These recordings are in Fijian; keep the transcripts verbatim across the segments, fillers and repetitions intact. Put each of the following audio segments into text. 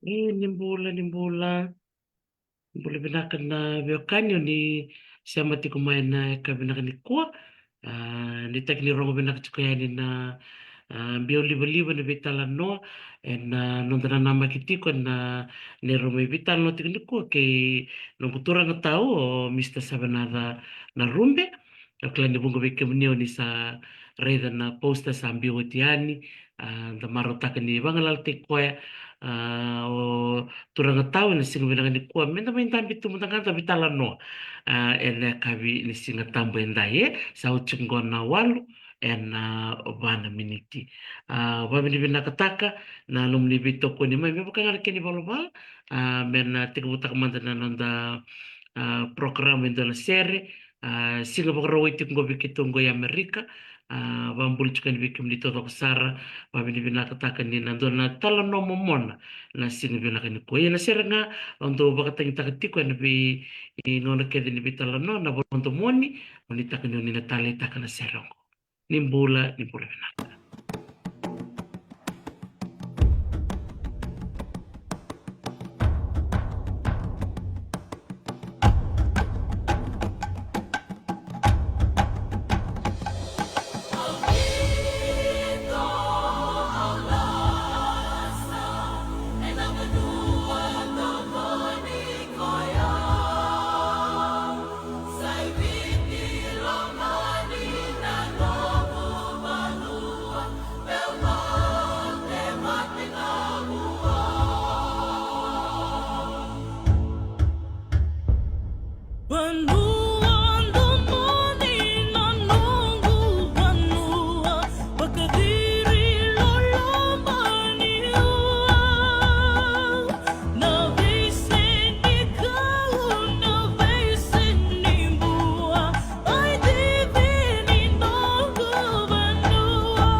E, ni bula, ni bula. Ni bula vinaka na veiwekani o ni sema tiko mai na yakavi vinaka nikua. A, ni taki ni rogo vinaka tiko yani na, a, biau livaliva na veitalanoa ena noda nanamaki tiko ena neirau mai veitalanoa tiko nikua kei noqu turaga tau o Mr Savenaca Narube. Au kila ni vuqa vei kemuni o ni sa raica na poster sa biu oti yani. A, da marautaka ni vagalalataki koya, a, o turaga tau ena siga vinaka nikua, meda mai dabe tu mada ga da veitalanoa, a, ena yakavi ni Siga Tabu edai, e sa oti qo na walu ena va na miniti. A, vavinavinakataka na nomuni veitokoni mai me vaka ga na kena ivalavala, a, me na tekivutaka mada na noda, a, program e dua na sere, a, siga Vakarauwai tiko qo vei keitou qo i Amerika. A, vabula tiko yani vei kemuni taucoko sara, vavinavinakataka ni na dua na talanoa momona na siga vinaka nikua. Ia na sere ga au dau vakatagitaka tiko ena vei, i gauna kece ni veitalanoa na vakadomoni, o ni taka ni o ni na taleitaka na sere oqo. Ni bula, ni bula vinaka. Vanua domoni na noqu vanua, vakaciri loloma ni ua. Na veiseni kau, na veiseni bua, ai divi ni noqu vanua.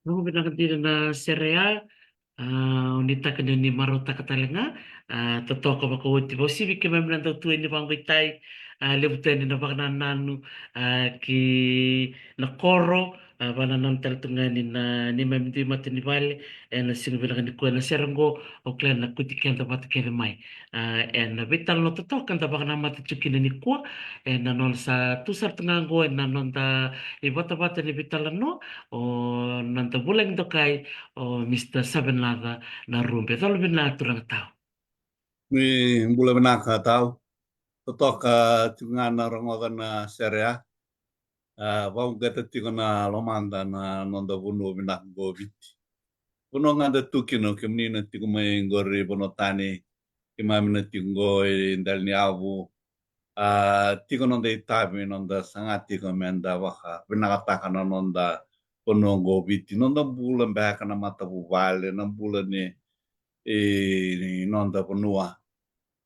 Rogo vinaka dina na sere ya. A, o ni taka ni o ni marautaka tale ga. A, totoka vakaoti, vakauasivi keimami na dau tu e ni vaqo i tai. A, levu tu yani na vakanananu, a, ki na koro, a, vakanananu tale tu ga ni na neimami dui mata ni vale ena siga vinaka nikua. Ena sere oqo au kila na kuti keda vata kece mai. A, ena veitalanoa totoka da vakanamata tiko kina nikua, ena nona sa tu sara tu ga oqo ena noda ivatavata ni veitalanoa o noda vulagi dokai, o Mr Savenaca Narube. Colo vina turaga tau. Ni bula vinaka tau. Totoka tiko ga na rogoca na sere ya. A, vauqeta tiko na lomada na noda vanua vinaka qo o Viti. Vanua ga da tu kina, o kemuni na tiko mai qori vanua tani, keimami na tiko qo e dela ni yavu. A, tiko noda itavi, noda saga tiko meda vakavinakataka na noda vanua qo o Viti, noda bula beka na matavuvale, na bula ni, e, ni noda vanua.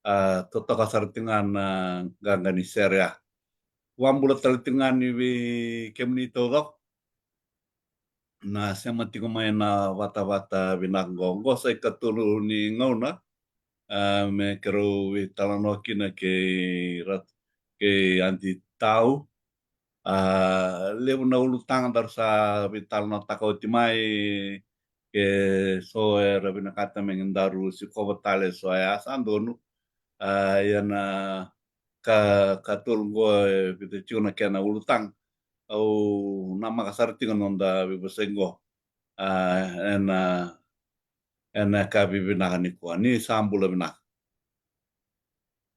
A, totoka sara tiko ga na qaqa ni sere ya. Vabula tale tiko ga ni vei kemuni taucoko na sema tiko mai na vatavata vinaka qo. Qo sa ikatolu ni gauna, a, me keirau veitalanoa kina kei Rat-, kei Aunty Tau. A, levu na ulutaga daru sa veitalanoataka oti mai, ke so era vinakata me daru sikova tale, so ya sa donu. A, ia na ka, katolu qo e vica tiko na kena ulutaga. Au namaka sara tiko na noda veivosaki qo. A, ena, ena ka vivinaka nikua. Ni sa bula vinaka.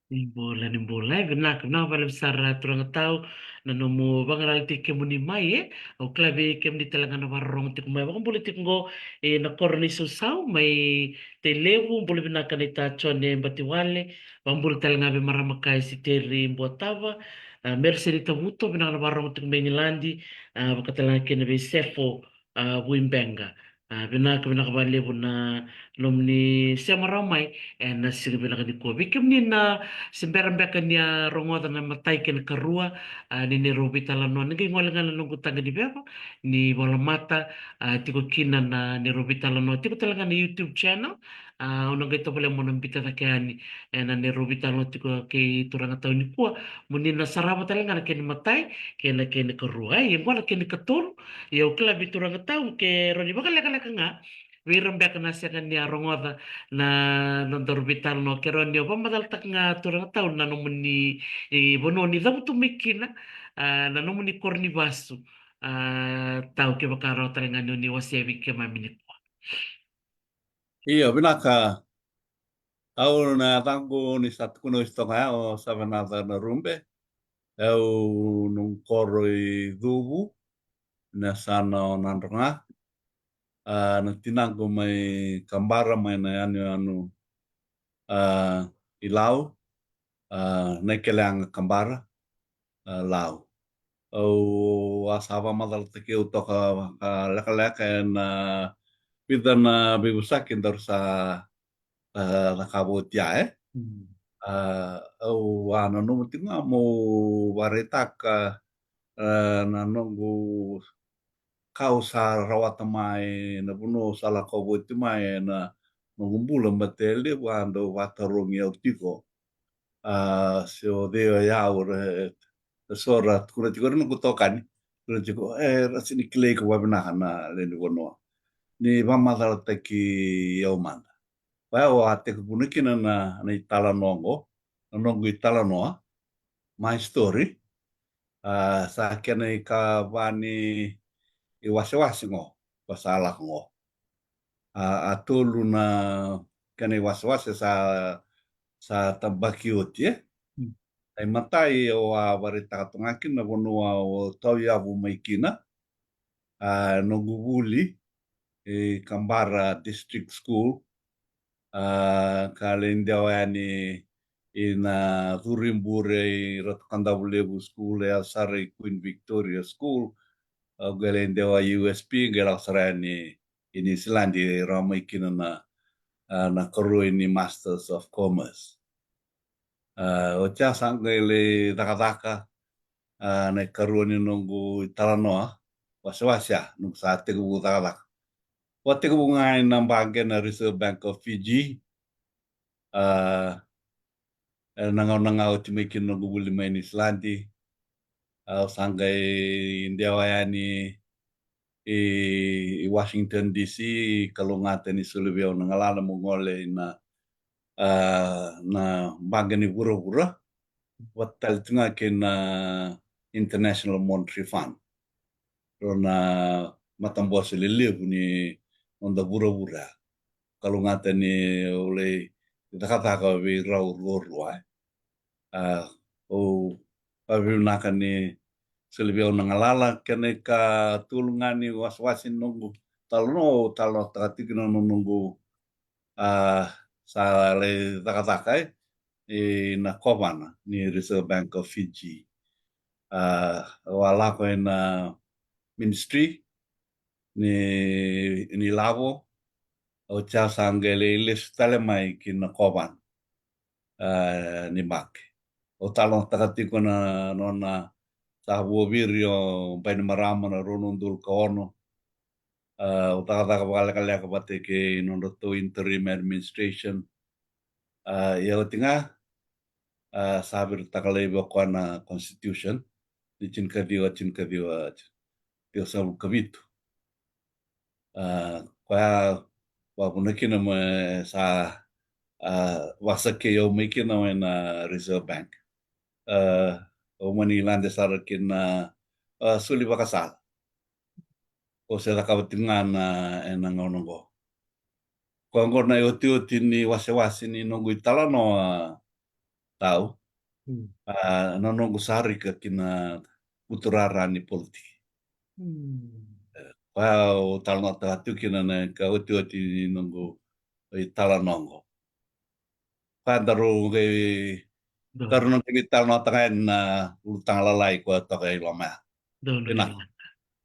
Ni bula, ni bula. E vinaka, vinaka vakalevu sara turaga tau na nomu vagalala tiko kemuni mai, e. Au kila vei kemuni tale ga na vakarorogo tiko mai, vakabula tiko qo e na koro ni Sausau mai Tailevu, bula vinaka na ita Jone Batiwale, vakabula tale ga vei marama kai Siteri Buatava, a, Meriseni Tavuto, vinaka na vakarorogo tiko mai Igiladi, a, vaka tale ga kina vei Sefo, a, Vuibeqa. A, vinaka, vinaka vakalevu na nomuni sema rawa mai ena siga vinaka nikua. Vei kemuni na se bera beka ni a rogoca na imatai kei na ikarua, a, ni neirau veitalanoa, ni qai gole ga na noqu taqa ni veva ni volamata, a, tiko kina na neirau veitalanoa, tiko tale ga na YouTube channel. A, au na qai tovolea mo na biuta cake yani ena neirau veitalanoa tiko kei turaga tau nikua, mo ni na sarava tale ga na kena imatai kei na kena ikarua. Ia qo na kena ikatolu. Ia au kila vei turaga tau ke rawa ni vakalekaleka ga vei ira beka na sega ni a rogoca na, na nodaru veitalanoa, ke rawa ni o vakamacalataka ga turaga tau na nomuni, e, vanua ni cavutu mai kina, a, na nomuni koro ni vasu, a, tau, kevaka rawa tale ga ni o ni wasea vei keimami nikua. Io, vinaka. Au na yacaqu ni sa tukuna oti toka ya, o Savenaca Narube. Au noqu koro i Cuvu, na yasana o Nadroga. A, na tinaqu mai Kabara, mai na yanuyanu, a, i Lau, a, Naikeleaga, Kabara, a, Lau. Au a sa vakamacalataki au toka vakalekaleka ena vica na veivosaki daru sa, a, cakava oti ya, e. Mm. A, au a nanuma tiko ga meu vakaraitaka, a, na noqu ka au sa rawata mai, na vanua au sa lakova oti mai ena noqu bula, baleta e levu a dau vakatarogi au tiko. A, se o cei o yau, ra, so ra tukuna tiko, ra noqu itokani, tukuna tiko, e, ra sega ni kilai iko vakavinaka na lewe ni vanua. Ni vakamacalataki au mada. Vaya au a tekivuna kina na, na italanoa qo, na noqu italanoa, my story. A, sa kena ikava ni iwasewase qo, ko sa lako qo. A, a tolu na kena iwasewase sa, sa tabaki oti, e? Mm. Na imatai au a vakaraitaka tu ga kina na vanua au tauyavu mai kina. A, noqu vuli i Kabara District School. A, ka lai dewa yani i na curu i bure i Ratu Kadavulevu School, e yaco sara i Queen Victoria School. A, qai lai dewa i U S P, qai lako sara yani i Niusiladi, rawa mai kina na, a, na karua ni Masters of Commerce. A, oti ya sa qai lai cakacaka, a, na ikarua ni noqu italanoa, wasewase ya, noqu sa tekivu cakacaka. Au a tekivu ga ena baqe na Reserve Bank of Fiji. A, ena gauna ga oti mai kina noqu vuli mai Niusiladi, au sa qai dewa yani i, i Washington D C, kalougata ni soli vei au na galala meu gole ina, a, na baqe ni vuravura, vata tale tu ga kei na International Monetary Fund. Rau na matabose lelevu ni noda vuravura. Kalougata ni au lai cakacaka vei rau ruarua. A, au vakavinavinaka ni soli vei au na galala kei na ikatolu ga ni wasewase ni noqu talanoa, au talanoataka tiko na noqu, a, sa lai cakacaka, e, ina kovana ni Reserve Bank of Fiji. A, au a lako ina ministry ni, ni lavo, oti au sa qai lai lesu tale mai ki na kovana, a, ni Mark. Au talanoataka tiko na nona sa vuaviri o Bainimarama na rua na udolu ka ono. A, au cakacaka vakalekaleka vata kei nodratou interim administration. A, ia oti ga, a, sa viritaka laivi o koya na constitution ni tinikaciwa, tinikaciwa, ciwasagavulu ka vitu. A, koya vakavuna kina me sa, a, vakasakei au mai kina mai na Reserve Bank. A, au mani lade sara kina, a, soli vakasala. Au se cakava tiko ga na, ena gauna oqo. Koya oqo na iotioti ni wasewase ni noqu italanoa, Tau. Mm. A, na noqu sa rika ki na buturara ni politiki. Mm. E, koya au talanoataka tiko kina na ka otioti ni noqu italanoa oqo. Koya daru qai, daru na qai talanoataka yani na ulutaga lalai koya toka i loma ya. Donu. Vinaka. Vinaka.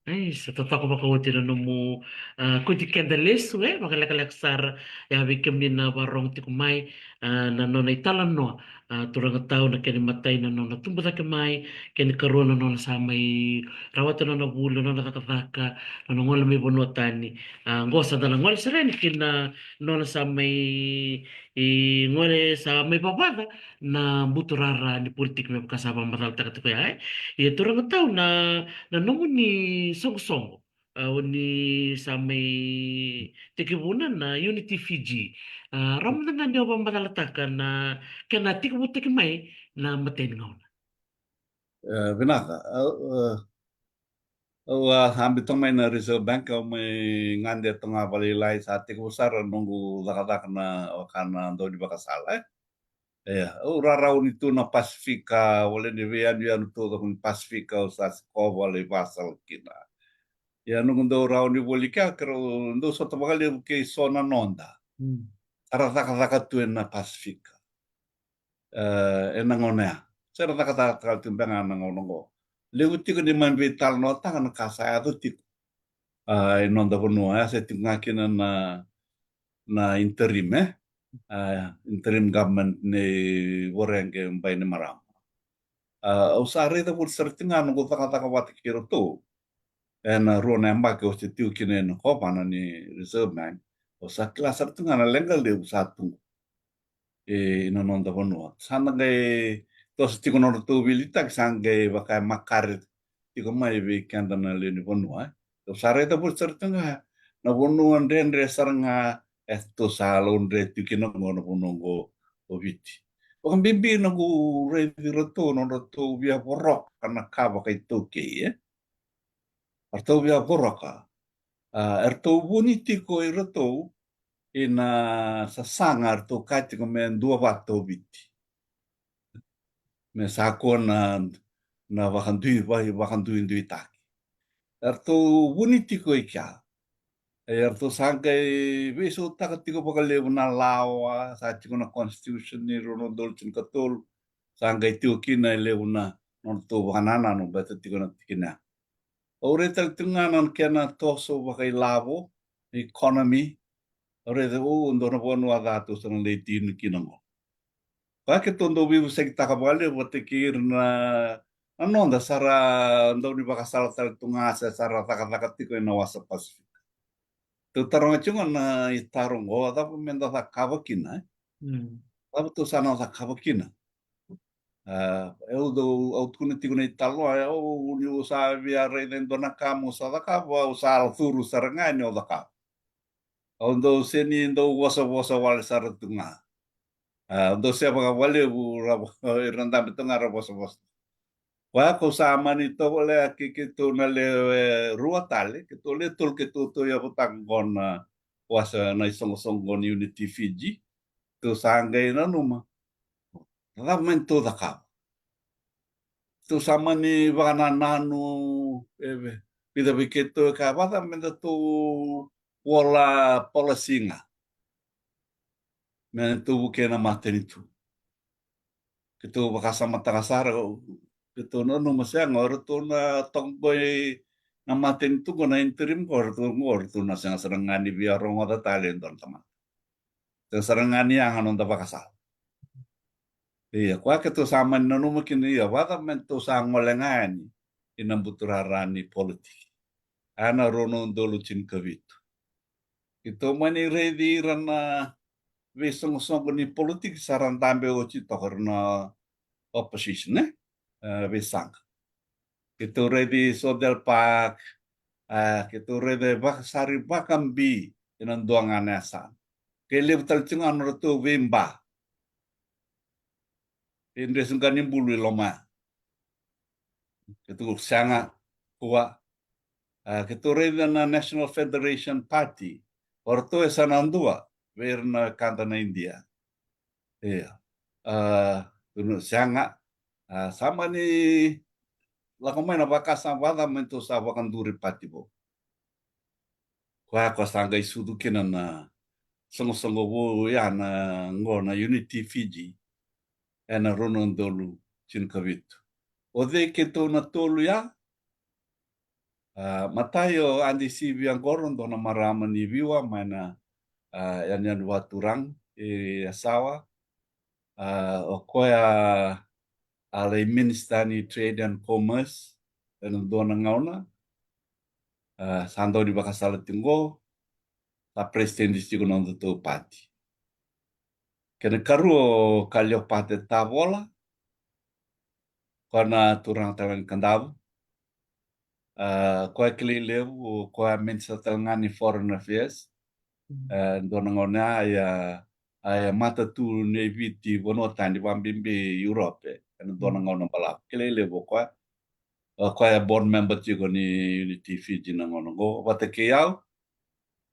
Ai, sa totoka vakaoti na nomu, a, kuti keda lesu, e, vakalekaleka sara. Ia vei kemuni na varogo tiko mai, a, na nona italanoa, a, turaga Tau, na kena imatai na nona tubu cake mai, kena ikarua na nona sa mai rawata na nona vuli, na nona cakacaka, na nona gole mai vanua tani. A, qo sa da na gole sara yani ki na nona sa mai, e, gole sa mai vavaca na buturara ni politiki me vaka sa vakamacalataka tiko ya, e. Ia turaga Tau, na, na nomuni soqosoqo, a, o ni sa mai tekivuna na Unity Fiji. A, rawa mada ga ni o vakamacalataka na kena tekivutaki mai na imatai ni gauna. E, vinaka. Au, e, au a, a biuta mai na Reserve Bank, au mai gade toka ga vakalailai, sa tekivu sara noqu cakacaka na, vaka na daunivakasala, e. Ia, au rarawa ni tu na Pasifika, wale ni veiyanuyanu taucoko ni Pasifika au sa sikova lai vakasala kina. Ia noqu dau rawa ni voli kea, keirau dau sota vakalevu kei so na noda. Mm. Era cakacaka tu ena Pasifika. E, ena gauna ya. Se ra cakacaka tale tu beka ga na gauna oqo. Levu tiko ni mai veitalanoataka na ka sa yaco tiko. A, e noda vanua, e, se tiko ga kina na, na interim, e? A, interim government nei Voreqe Bainimarama. A, au sa raica voli sara tiko ga noqu cakacaka vata kei iratou ena rua na yabaki au se tiko kina ena kovana ni Reserve Bank. Au sa kila sara tiko ga na leqa levu sa tu qo ena noda vanua. Sa na qai toso tiko nodratou veiliutaki, sa qai vaka e makare tiko mai vei keda na lewe ni vanua, e. Au sa raica voli sara tiko ga na vanua dredre sara ga e tu sa laudre tiko kina qo na vanua qo o Viti. Vakabibi noqu raici iratou, nodratou via voroka na ka vakaitaukei, e. Eratou via voroka. A, eratou vuni tiko iratou ina sasaga eratou kaya tiko me dua vata o Viti. Me sa kua na, na vakadui, vei, vakaduiduitaki. Eratou vuni tiko i kea. E, eratou sa qai veisautaka tiko vakalevu na lawa, sa tiko na constitution ni rua na udolu tinikatolu, sa qai tiko kina e levu na nodratou vakanananu baleta tiko na tikina ya. Au raica tale tiko ga na kena toso vakailavo, economy. Au raica, o, dua na vanua ca tou sa na lai tini kina qo. Ka keitou dau veivosakitaka vakalevu vata kei ira na, na noda sa ra daunivakasala tale tu ga se sa ra cakacaka tiko ena wasa Pasifika. Tou taroga tiko ga na itaro qo, cava meda cakava kina, e? Mm. Cava tou sa na cakava kina? A, au dau, au tukuna tiko na italanoa, e, au, niu sa via raica e dua na ka meu sa cakava, au sa lako curu sara ga niu cakava. Au dau sega ni dau vosavosa wale sara tu ga. A, au dau sevaka vakalevu, ra, ira na dabe tu ga ra vosavosa. Koya kau sa mani tovolea kei keitou na lewe rua tale, keitou lewe tolu keitou tauyavutaka qo na wasa, na isoqosoqo ni Unity Fiji. Keitou sa qai nanuma, na cava me datou cakava? Keitou sa mani vakanananu, e vica vei keitou e kaya, vacava me datou vola policy ga me datou vukei na matanitu? Keitou vakasamataka sara, keitou nanuma, sega, o ratou na toka qo na matanitu qo, na interim qo, o ratou qo, o ratou na sega sara ga ni via rogoca tale e dua na tamata. Sega sara ga ni yaga noda vakasala. Ia, koya keitou sa mani nanuma kina, ia, vacava me datou sa gole ga yani ina buturara ni politiki. Ena rua na udolu tinikavitu. Keitou mani raici ira na veisoqosoqo ni politiki sa ra dabe oti toka, ira na opposition, ne? E, veisaqa. Keitou raici Southdale Park, e, keitou raici vakasari vakabi ena dua ga na yasana. Ke levu tale tiko ga na nodratou veiba. E dresi qa ni bulu i loma. Keitou sega, kua. A, keitou raica na National Federation Party. O ratou e sa na dua vei ira na wekada na Idia. Ia. A, keitou sega. A, sa mani lako mai na vakasama, vacava me datou sa vakaduri pati vou. Koya ko sa qai sucu kina na soqosoqo vou ya na qo na Unity Fiji ena rua na udolu tinikavitu. O cei keitou na tolu ya? A, matai o Adi Sivi Aqoro, dua na marama ni Viwa mai na, a, yanuyanu vakaturaga e Yasawa. A, o koya a lai minisita ni Trade and Commerce ena dua na gauna. A, sa dau ni vakasala tiko qo, sa president tiko na nodatou pati. Kena karua o Kaliopate Tavola, koya na turaga tale ga ni Kadavu. A, koya kilai levu, koya minisita tale ga ni Foreign Affairs. Mm. E, dua na gauna ya, a, e matatu ni Viti vanua tani, vakabibi Europe, ena dua na gauna balavu. Kilai levu o koya. O koya e board member tiko ni Unity Fiji na gauna qo. Vata kei au,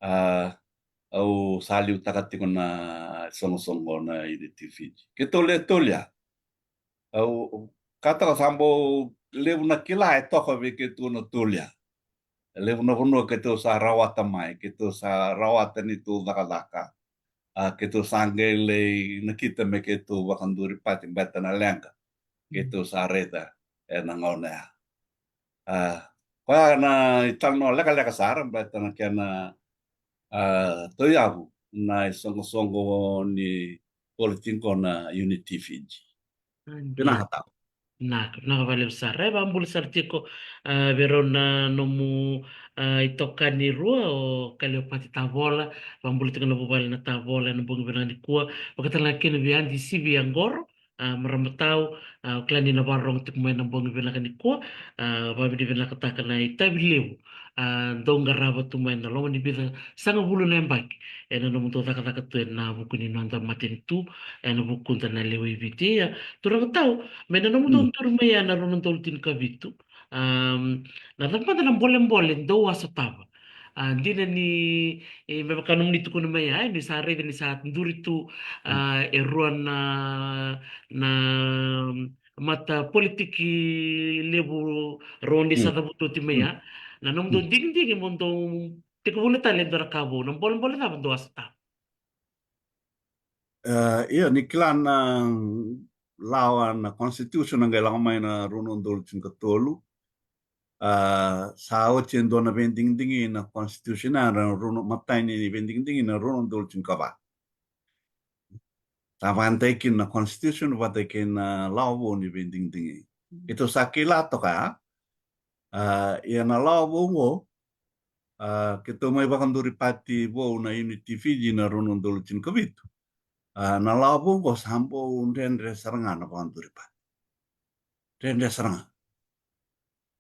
a, au sa liutaka tiko na soqosoqo na Unity Fiji. Keitou le tolu ya. Au kaya toka sa bau levu na kila e toka vei keitou na tolu ya. E levu na vanua keitou sa rawata mai, keitou sa rawata neitou cakacaka. A, keitou sa qai lai nakita me keitou vakaduri pati, baleta na leqa keitou sa raica ena gauna ya. A, koya na italanoa lekaleka sara, baleta na kena, a, tauyavu na isoqosoqo ni politiki na Unity Fiji. Vinaka tau. Vinaka, vinaka vakalevu sara. E vakabula sara tiko, a, vei rau na nomu, a, itokani rua, o Kaliopati Tavola, vakabula tiko na vuvale na Tavola ena bogi vinaka nikua. Vakatale ga kina vei Adi Sivi Aqoro, a, marama tau, a, au kila ni na vakarorogo tiko mai na bogi vinaka nikua, a, vakavinavinakataka na itavi levu, a, dou qarava tu mai na loma ni vica sagavulu na yabaki ena nomudou cakacaka tu ena vuku ni noda matanitu, ena vukuda na lewe i Viti. Ia, turaga tau, mai na nomudou duri mai ena rua na udolu tinikavitu, am, na cava mada na bolebole dou a sotava? A, dina ni, e, me vaka nomuni tukuna mai ya, e, ni sa raica ni sa duri tu, a, e rua na, na mata politiki levu rau ni sa cavuti oti mai ya. Na nomudou digidigi mo dou tekivuna tale e dua na ka vou, na bolebole cava dou a sotava? E, ia, ni kila na lawa, na constitution a qai lako mai na rua na udolu tinikatolu. A, sa oti e dua na veidigidigi na constitution, a, na rua na, matai ni veidigidigi na rua na udolu tinikava. Sa vakadei kina na constitution vata kei na lawa vou ni veidigidigi. Keitou sa kila toka, a, ia na lawa vou qo, a, keitou mai vakaduri pati vou na Unity Fiji na rua na udolu tinikavitu. A, na lawa vou qo sa bau dredre sara ga na vakaduri pati. Dredre sara ga.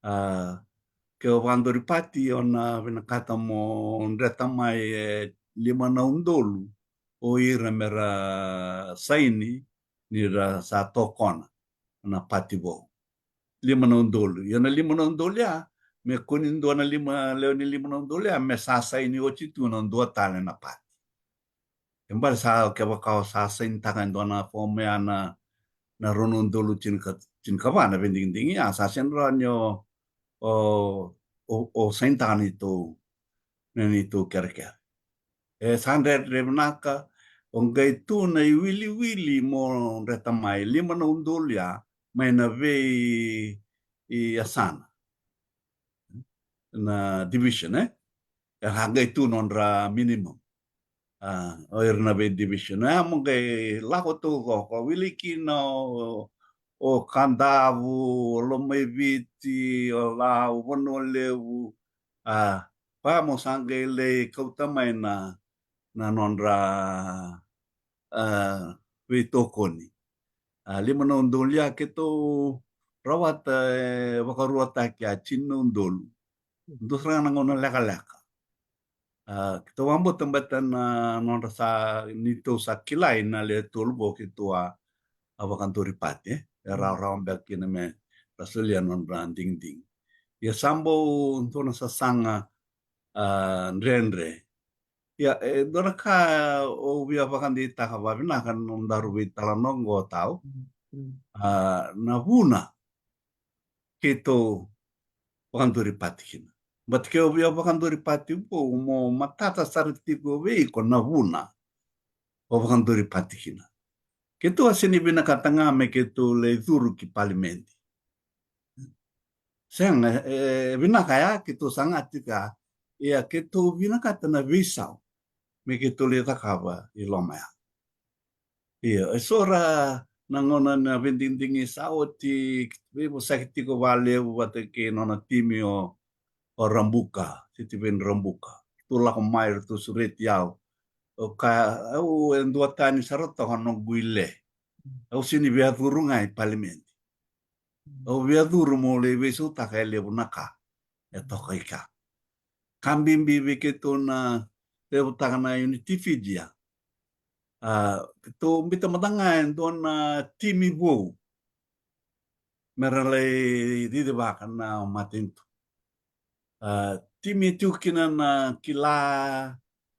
A, ke o vakaduri pati, o na vinakata mo dreta mai e lima na udolu o ira me ra saini ni ra sa tokona na pati vou. Lima na udolu. Ia na lima na udolu ya, me kua ni dua na lima, lewe ni lima na udolu ya me sa saini oti tu na dua tale na pati. E bale sa kevaka o sa sainitaka e dua na fomu ya na, na rua na udolu tinika, tinikava na veidigidigi ya, sa sega ni rawa ni o, o, o, o sainitaka na neitou, na neitou kerekere. E sa dredre vinaka, o qai tu na iwiliwili mo dreta mai lima na udolu ya, mai na vei i yasana. Na division, e? E a qai tu nodra minimum. A, o ira na vei division. E a mo qai lako taucoko, wili kina o, o Kadavu, o Lomaiviti, o Lau, Vanua Levu. A, pa mo sa qai lai kauta mai na, na nodra, a, veitokoni. A, lima na udolu ya keitou rawata, e, vakaruataki a tini na udolu. Dua sara ga na gauna lekaleka. A, keitou vakabauta baleta na nodra sa, neitou sa kilai na lewe tolu qo keitou a, a vakaduri pati, e. E rawarawa beka kina me ra solia nodra digidigi. Ia sa bau dua na sasaga, a, dredre. Ia, e dua na ka au via vakadeitaka vavinaka na nodaru veitalanoa qo, Tau. Mm, mm. A, na vuna keitou vakaduri pati kina. But ke o via vakaduri pati vou, mo matata sara tiko vei iko na vuna o vakaduri pati kina. Keitou a sega ni vinakata ga me keitou lai curu ki palimedi. Sega, e, e vinaka ya, keitou saga tiko ya, ia keitou vinakata na veisau me keitou lai cakava i loma ya. Ia, e so ra na gauna na veidigidigi sa oti, veivosaki tiko vakalevu vata kei nona timi o, o Rabuka, Sitiveni Rabuka. Ratou lako mai, ratou sureti au. Au kaya, au e duatani sara toka noqu ile. Au sega ni via curu ga i palimedi. Au via curu mo lai veisautaka e levu na ka e toka i ka. Ka bibi vei keitou na levutaka na Unity Fiji ya. A, keitou biuta mada ga e dua na timi vou me ra lai cicivaka na matanitu. A, timi e tiko kina na kila,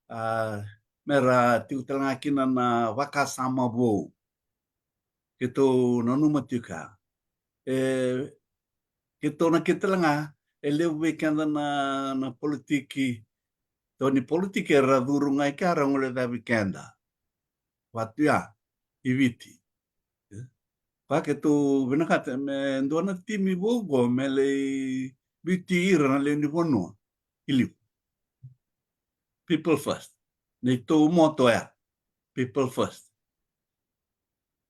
a, me ra tiko tale ga kina na vakasama vou. Keitou nanuma tiko ya. E, keitou na kila tale ga, e levu vei keda na, na politiki. Tou ni politiki era curu ga i kea ra guilecavi keda. Vatu ya i Viti. Koya keitou vinakata me dua na timi vou qo me lai biuti ira na lewe ni vanua i liu. People first. Neitou moto ya. People first.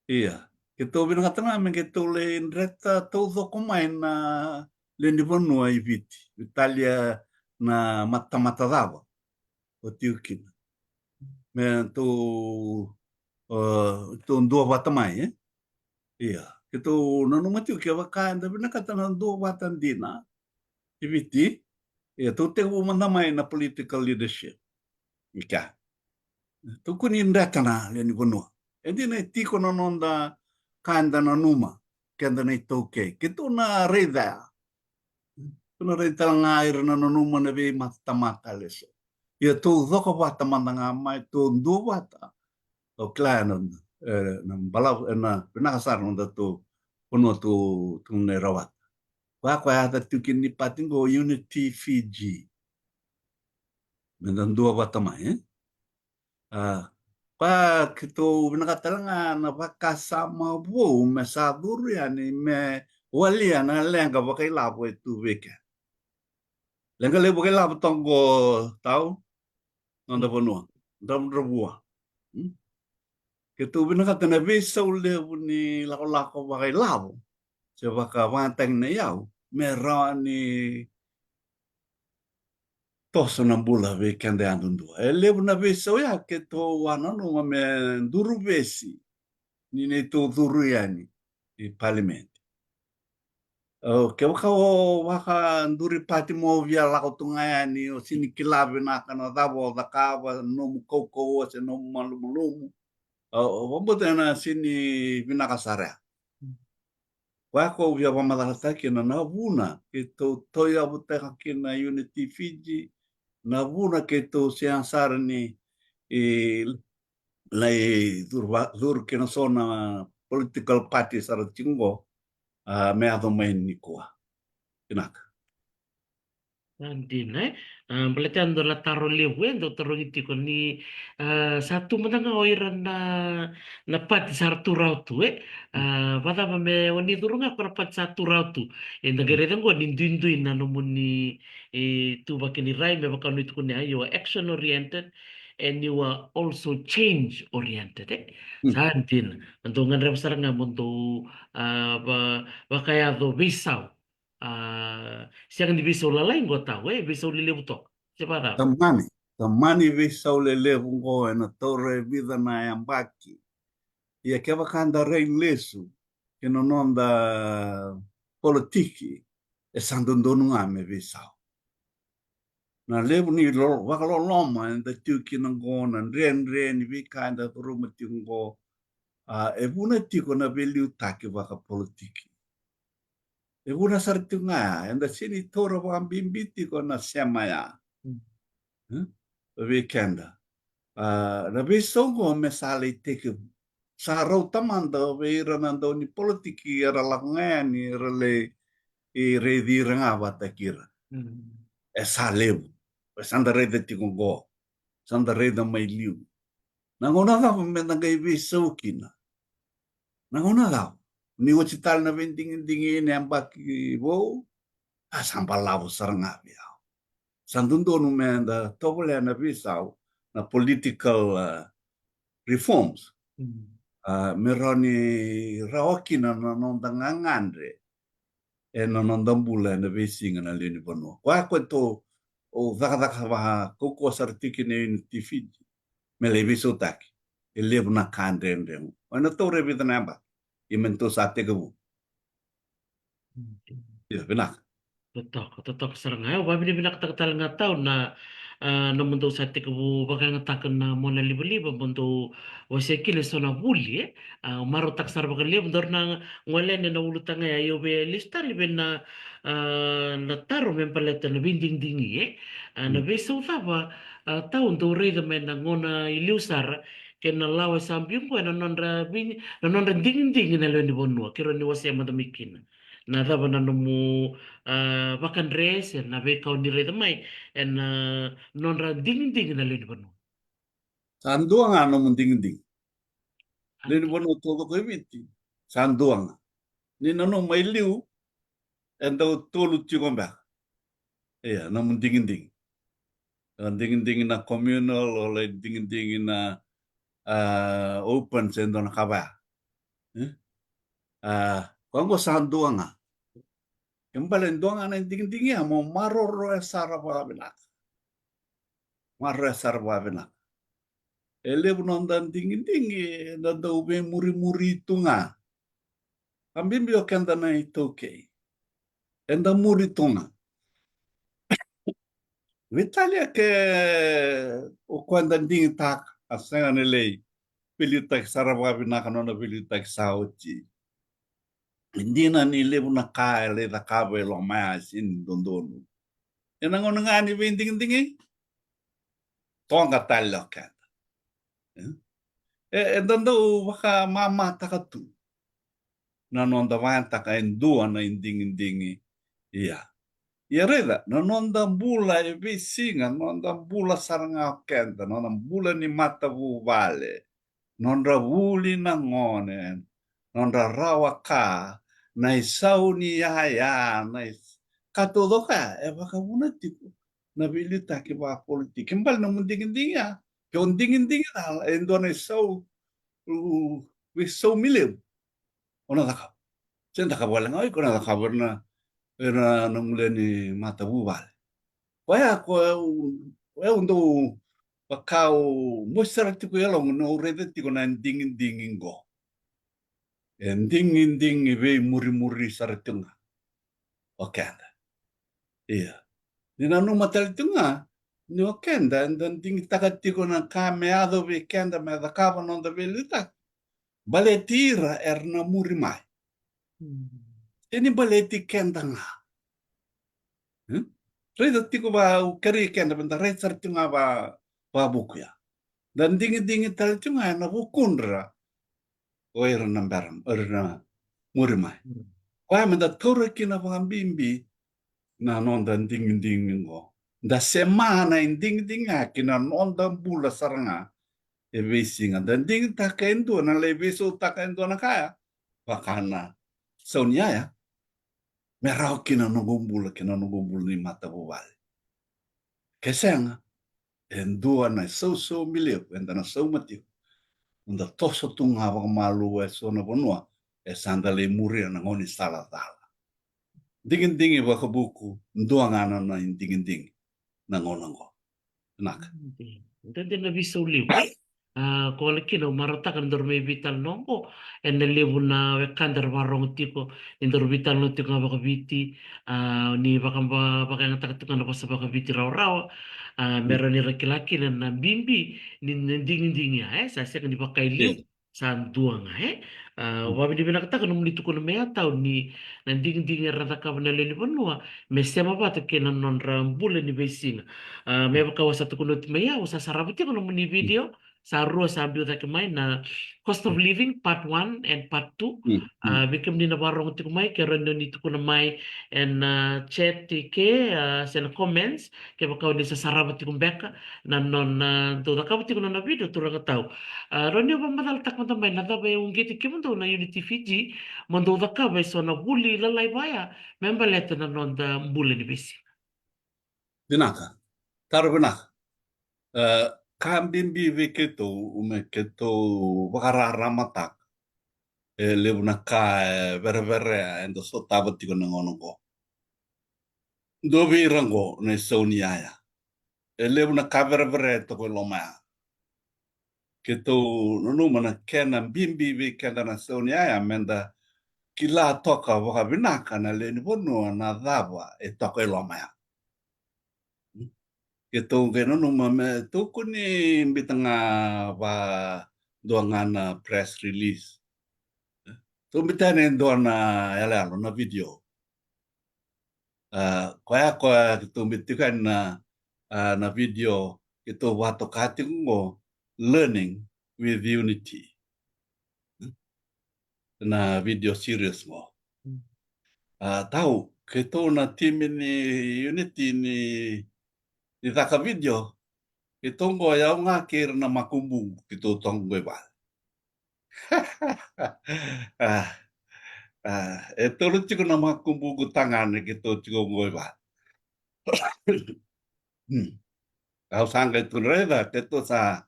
Ia. Keitou vinakata ga me keitou lai dreta taucoko mai na lewe ni vanua i Viti. Vitalia na matamata cava o tiko kina. Me tou, e, tou duavata mai, e? Ia. Keitou nanuma tiko kevaka eda vinakata na duavata dina i Viti, ia tou tekivu mada mai na political leadership. Ika. Tou kua ni dreta na lewe ni vanua. E dina e tiko na noda ka eda nanuma, keda na iTaukei. Keitou na raica ya. Tou na raica tale ga ira na nanuma na veimatamata lesu. Ia tou cokovata mada ga mai, tou duavata. Au kila ya na, e, na balavu, e, na vinaka sara na nodatou vanua tou, tou na rawata. Koya, koya a tiko kina ni pati qo Unity Fiji. Me da duavata mai, e? A, koya keitou vinakata tale ga na vakasama vou me sa curu yani me walia na leqa vakailavo e tu vei keda. Leqa levu vakailavo toka qo, Tau, noda vanua, Dravudravua. Hmm? Keitou vinakata na veisau levu ni lakolako vakailavo se vakavakayagataki na iyau me rawa ni toso na bula vei keda yadudua. E levu na veisau ya keitou a nanuma me duruvesi ni neitou curu yani i palimedi. O, kevaka o vakaduri pati mo via lako tu ga yani, o sega ni kila vinaka na cava o cakava, nomu kaukauwa se nomu malumalumu. O, o vakabauta ena sega ni vinaka sara ya. Koya ko via vakamacalataka kina na vuna keitou tauyavutaka kina Unity Fiji, na vuna keitou sega sara ni, e, lai curu, curu kina so na political party sara tiko qo, a, me yaco mai nikua. Vinaka. Sa dina, e? A, baleta ya dua na taro levu e dau tarogi tiko ni, a, sa tu mada ga o ira na, na party sa ra tu rawa tu, e? A, vakacava me o ni curu ga ko na party sa tu rawa tu? E da qai raica qo ni duidui na nomuni, e, tuvaki ni rai, me vaka o ni tukuni ya, you are action oriented and you are also change oriented, e? Sa dina. Dou gadreva sara ga mo dou, a, vakayaco veisau. A, sega ni veisau lalai qo tau, e veisau lelevu toka. Se vakacava? Tamani, tamani veisau lelevu qo, ena taura e vica na yabaki. Ia kevaka da rai lesu kina noda politiki, e sa dodonu ga me veisau. Na levu ni lo, vakaloloma eda tiko kina qo, na dredre ni veika eda curuma tiko qo, a, e vuna tiko na veiliutaki vakapolitiki. E vuna sara tiko ga ya, eda sega ni taura vakabibi tiko na sema ya. Vei keda, a, na veisau qo me sa lai tekivu. Sa rauta mada vei ira na dau ni politiki era lako ga yani, era lai raici ira ga vakataki ira. E sa levu. E sa da raica tiko qo. Sa da raica mai liu. Na gauna cava me da qai veisau kina? Na gauna cava? Ni oti tale na veidigidigi ni yabaki vou, a, sa balavu sara ga vei au. Sa dodonu me da tovolea na veisau, na political, a, reforms. A, me rawa ni rawa kina na noda gagadre ena noda bula ena veisiga na lewe ni vanua. Koya ko tou cakacaka vakaukauwa sara tiko kina e Unity Fiji me lai veisautaki. E levu na ka dredre qo. O ena taura e vica na yabaki. Ia me tou sa tekivu. Ia, vinaka. Totoka, totoka sara ga. Au vakavinavinakataka tale ga tau na, a, nomudou sa tekivu vakayagataka na monalivaliva mo dou wasea kina eso na vuli, e. A, au marautaka sara vakalevu, daru na gole yani ena ulutaga ya, au via lesu tale vei na, a, na taro me baleta na veidigidigi, e. A, na veisau cava, a, tau dou raica mai na gauna i liu sara, kei na lawa e sa biu qo ena nodra vei, na nodra digidigi na lewe ni vanua, keirau ni wasea mada mai kina. Na cava na nomu, a, vakadre se na veika o ni raica mai ena nodra digidigi na lewe ni vanua? Sa dua ga nomu digidigi. Lewe ni vanua taucoko e Viti. Sa dua ga. Ni nanuma i liu, e dau tolu tiko beka. Ia, nomu digidigi. O digidigi na communal, o lai digidigi na, a, open se dua na ka vaya. E? A, koya qo sa dua ga. Ke bale dua ga na digidigi ya, mo maroroya sara vakavinaka. Maroroya sara vakavinaka. E levu noda digidigi, eda dau veimurimuri tu ga. Ka bibi o keda na iTaukei. Eda muri tu ga. Veitalia ke o koya eda digitaka, a sega ni lai veiliutaki sara vakavinaka nona veiliutaki sa oti. E dina ni levu na ka e lai cakava e loma ya e sega ni dodonu. Ena gauna ga ni veidigidigi, toqa tale o keda. E, e, eda dau vakamamataka tu na noda vakayagataka e dua na idigidigi. Ia. Ia raica, na noda bula e veisiga, noda bula sara ga o keda, noda bula ni matavuvale, nodra vuli na gone, nodra rawa ka, na isau ni yaya, na is-, ka taucoko ya, e vakavuna tiko na veiliutaki vakapolitiki. Ke bale nomu digidigi ya, ke o digidigi cala e dua na isau, u, veisau mai levu, o na cakava. Se cakava wale ga o iko, na cakava ira na, ira na nomu lewe ni matavuvale. Koya, koya au, koya au dau vaka au mosi sara tiko e yaloqu niu raica tiko na digidigi qo. E digidigi veimurimuri sara tiko ga o keda. Ia. Ni nanuma tale tiko ga ni o keda eda digitaka tiko na ka me yaco vei keda me cakava noda veiliutaki. Baleti ira era na muri mai. Hmm. Sega ni baleti keda ga. Hmm? Raica tiko va, au kerei keda meda raica sara tiko ga va, vakavuku ya. Da digidigi tale tiko ga ena vukudra o ira na bera, o ira na muri mai. Koya me da taura kina vakabibi na noda digidigi oqo. Da sema na idigidigi ga ki na noda bula sara ga e veisiga. Da digitaka e dua, na lai veisautaka e dua na ka ya, vaka na sau ni yaya, me rawa kina noqu bula kei na noqu bula ni matavuvale. Ke sega, e dua na sausaumi levu eda na sauma tiko. Da toso tu ga vakamalua e so na vanua e sa da lai muria na gaunisala cala. Digidigi vakavuku, dua ga na, na digidigi na gauna oqo. Vinaka. Dede na veisau levu. A, koya kina au marautaka ni daru mai veitalanoa oqo ena levu na wekada era vakarorogo tiko, ni daru veitalanoa tiko ga vakaviti, a, ni vaka, vakayagataka tiko ga na vosa vakaviti rawarawa, a, me rawa ni ra kila kina na bibi ni, ni digidigi ya, e, sa sega ni vakailio, sa dua ga, e. A, au vakavinavinakataka nomuni tukuna mai ya, Tau, ni na digidigi era cakava na lewe ni vanua me sema vata kei na nodra bula ni veisiga. A, me vaka au sa tukuna oti mai ya, au sa sarava tiko nomuni video, sa rua sa biu cake mai, na cost of living part one and part two. A, vei kemuni na vakarorogo tiko mai, ke rawa ni ni tukuna mai ena, a, chat i ke, a, se na comments, kevaka o ni sa sarava tiko beka na nona, a, dau cakava tiko na nona video, turaga Tau. A, rawa ni o vakamacalataka mada mai na cava e uqeti kemudou na Unity Fiji mo dou cakava e so na vuli lalai vaya me baleta na noda bula ni veisiga. Vinaka. Taro vinaka. E, ka bibi vei keitou me keitou vakararamataka e levu na ka e vereverea eda sotava tiko na gauna oqo. Dua vei ira oqo na isau ni yaya. E levu na ka vereverea e toko i loma ya. Keitou nanuma na kena bibi vei keda na sau ni yaya meda kila toka vakavinaka na lewe ni vanua na cava e toko i loma ya. Keitou qai nanuma me tou kua ni bita ga va dua ga na press release. Tou bita yani e dua na yaloyalo na video. A, koya, koya keitou bita tiko yani na, a, na video keitou vakatoka tiko oqo, Learning with Unity. Na video series oqo. A, Tau, keitou na timi ni Unity ni, ni caka video, keitou oqo, yau ga kei ira na makubuqu, keitou toka oqo i vale. A, a, e tolu tiko na makubuqu tagane keitou tiko oqo i vale. Hmm. Au sa qai tukuna, raica, keitou sa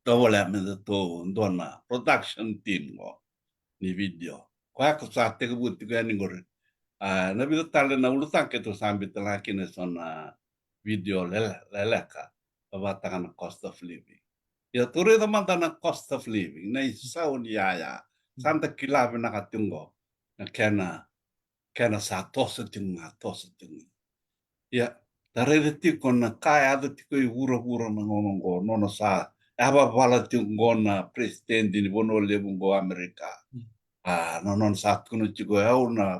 tovolea me datou dua na production team qo ni video. Koya ko sa tekivu tiko yani qori. A, na vica tale na ulutaga keitou sa bita laki na so na video lele-, leleka, vakataka na cost of living. Ia tou raica mada na cost of living, na isau ni yaya. Sa da kila vinaka tiko qo na kena, kena sa toso tiko ga, toso tiko ga. Ia, da raica tiko na ka e yaco tiko i vuravura na gauna oqo, nona sa yavavala tiko qo na president ni vanua levu qo Amerika. A, na nona sa tukuna tiko, e, au na,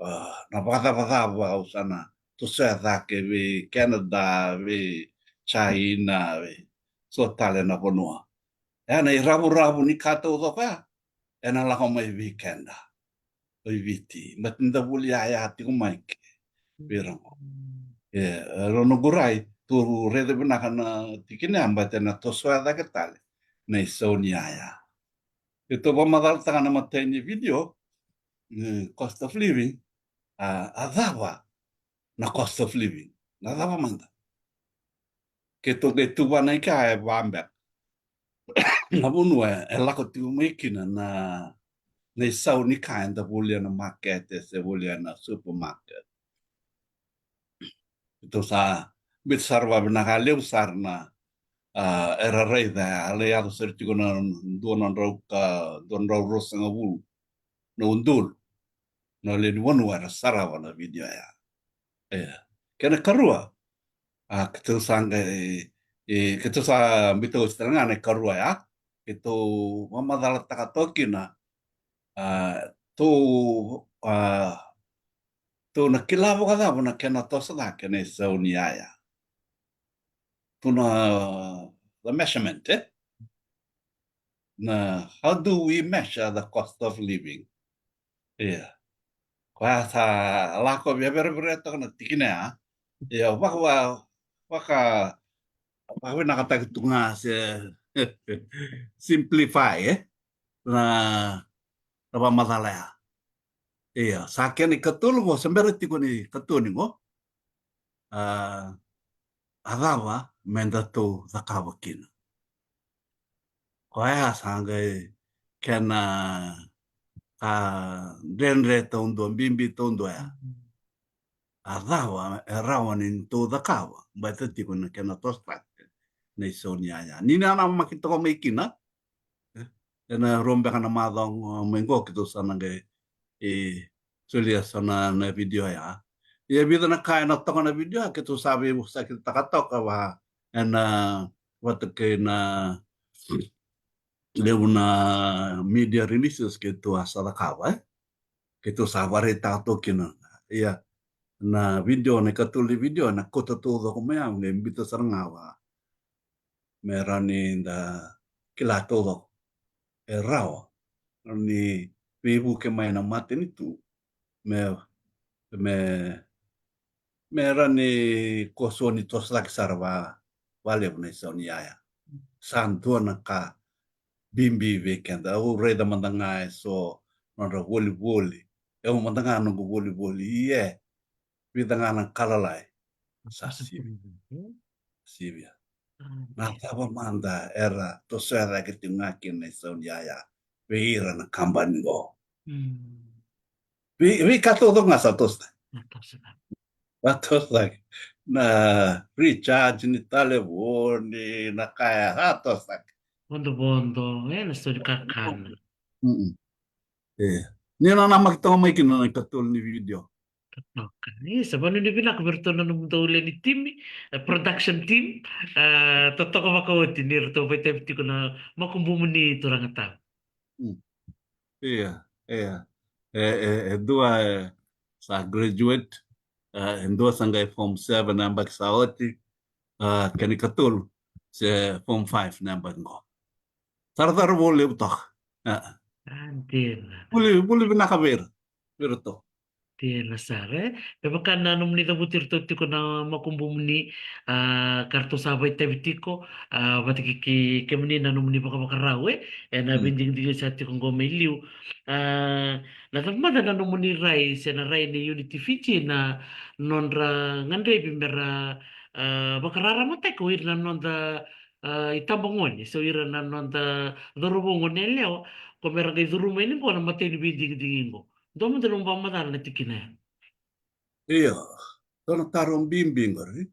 a, na vakacavacava au sa na tosoya cake vei Canada, vei China, vei so tale na vanua. E, na iravuravu ni ka taucoko ya ena lako mai vei keda. O i Viti, baleta ni da vuli yaya tiko mai ke vei ira qo. E, e, rau na qurai, tou raica vinaka na tikina ya, baleta na tosoya cake tale na isau ni yaya. Keitou vakamacalataka na imatai ni video, e, cost of living, a, a cava na cost of living, na cava mada. Keitou qai tuvana i kea e va beka na vanua e lako tiko mai kina na, na isau ni ka eda volia na makete se volia na supermarket. Keitou sa biuta sara vakavinaka, levu sara na, a, era raica, a lai yaco sara tiko na dua na drau ka, dua na drau ruasagavulu na udolu na lewe ni vanua era sarava na video ya. E, kena karua, a, keitou sa qai, e, keitou sa biuta oti tale ga na ikarua ya, keitou vakamacalataka toka kina, a, tou, a, tou na kila vakacava na kena toso cake na isau ni yaya. Tou na the measurement, eh? Na, how do we measure the cost of living? Ia. Koya sa lako via vereverea toka na tikina ya. Ia, vaka, vaka, vakavinakataki tu ga se simplify, eh? Na, na vakamacala ya. Ia, sa kena ikatolu qo, se bera tiko ni katoni qo. A, a cava me datou cakava kina? Koya sa qai kena ka dredre taudua, bibi taudua ya. A cava e rawa ni tou cakava? Baleta tiko na kena toso cake na isau ni yaya. Ni na namaki toka mai kina, eh, ena rua beka na macawa mai qo keitou sa na qai, e, solia so na, na vidio ya. Ia vica na ka ena toka na vidio ya keitou sa veivosakitaka toka va ena vata kei na levu na media releases keitou a sa cakava, eh? Keitou sa vakaraitaka toka kina. Ia, na vidio, na ikatolu ni vidio na kauta taucoko mai, au qai biuta sara ga va me rawa ni da kila taucoko. E rawa ni veivuke mai na matanitu me, me, me rawa ni koso ni toso cake sara va, valevu na isau ni yaya. Sa dua na ka bibi vei keda. Au raica mada ga eso nodra volivoli. Au mada ga noqu volivoli. Ia, vica ga na ka lalai. Sa sivia. Sivia. Na cava mada era tosoya cake tiko ga kina na isau ni yaya vei ira na kabani qo? Vei, veika taucoko ga sa toso cake. Sa toso cake. Na recharge ni talevoni, na ka ya sa toso cake. Vodovodo, e, na sori kakana. Mm-mm. E. Ni na namaki toka mai kina na ikatolu ni vidio. Totoka. Isa, vanuinui vinaka vei iratou na nomudou lewe ni timi, e, production team, e, totoka vakaoti ni ratou vakaitavi tiko na makubumuni, turaga tau. Mm. Ia, ia. E, e, e dua, e, sa graduate, e, e dua sa qai form seven na yabaki sa oti, e, kena ikatolu se form five na yabaki qo. Sarasara vou levu toka. E. A, dina. Vuli, vuli vinaka vei ira, vei iratou. Dina sara, e. Me vaka na nomuni cavuti iratou tiko na makubumuni, a, ka ratou sa vakaitavi tiko, a, vata kei, kei kemuni na nomuni vakavakarau, e, ena veidigidigi sa tiko qo mai liu. A, na cava mada na nomuni rai se na rai ni Unity Fiji na nodra gadrevi mera, a, vakararamataki o ira na noda, a, itabagone, se o ira na noda cauravou gone yalewa, ko mera qai curu mai ni qo na imatai ni veidigidigi qo. Dua mada na nomu vakamacala na tikina ya. Io, dua na taro bibi qori.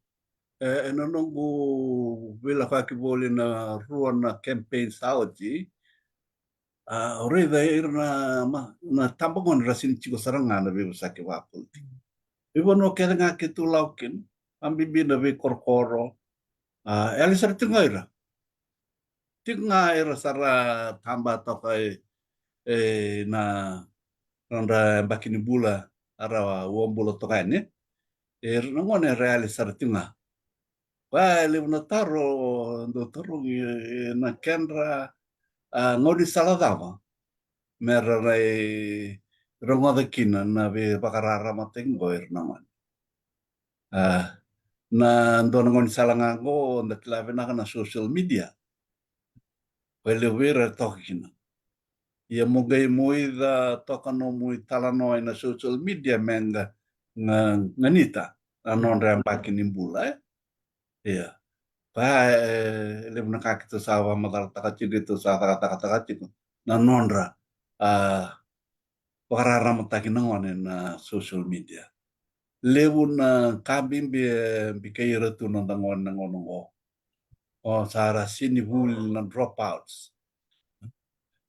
E, ena noqu veilakoyaki voli na rua na campaign sa oti, a, au raica ira na, ma, na tabagone ra sini tiko sara ga na veivosaki vakapolitiki. Veivanua kece ga keitou lako kina, a, bibi na veikorokoro, a, yali sara tiko ga ira. Tiko ga era sa ra taba toka e, e na nodra yabaki ni bula, a ra uabula toka yani. Era na gone era yali sara tiko ga. Koya e levu na taro dau tarogi, e, na kedra, a, gaunisala cava me ra lai rogoca kina na veivakararamataki qo ira na gone. A, na dua na gaunisala ga qo da kila vinaka na social media. Koya e levu vei ira e toka kina. Ia mo qai moica toka nomu italanoa ena social media me ga, ga, ganita na nodra yabaki ni bula, e. Ia. Koya e, e levu na ka keitou sa vakamacalataka tiko, keitou sa cakacakataka tiko na nodra, a, vakararamataki na gone na social media. Levu na ka bibi e bikai ira tu na noda gone na gauna qo. O sa ra sini vuli na dropouts.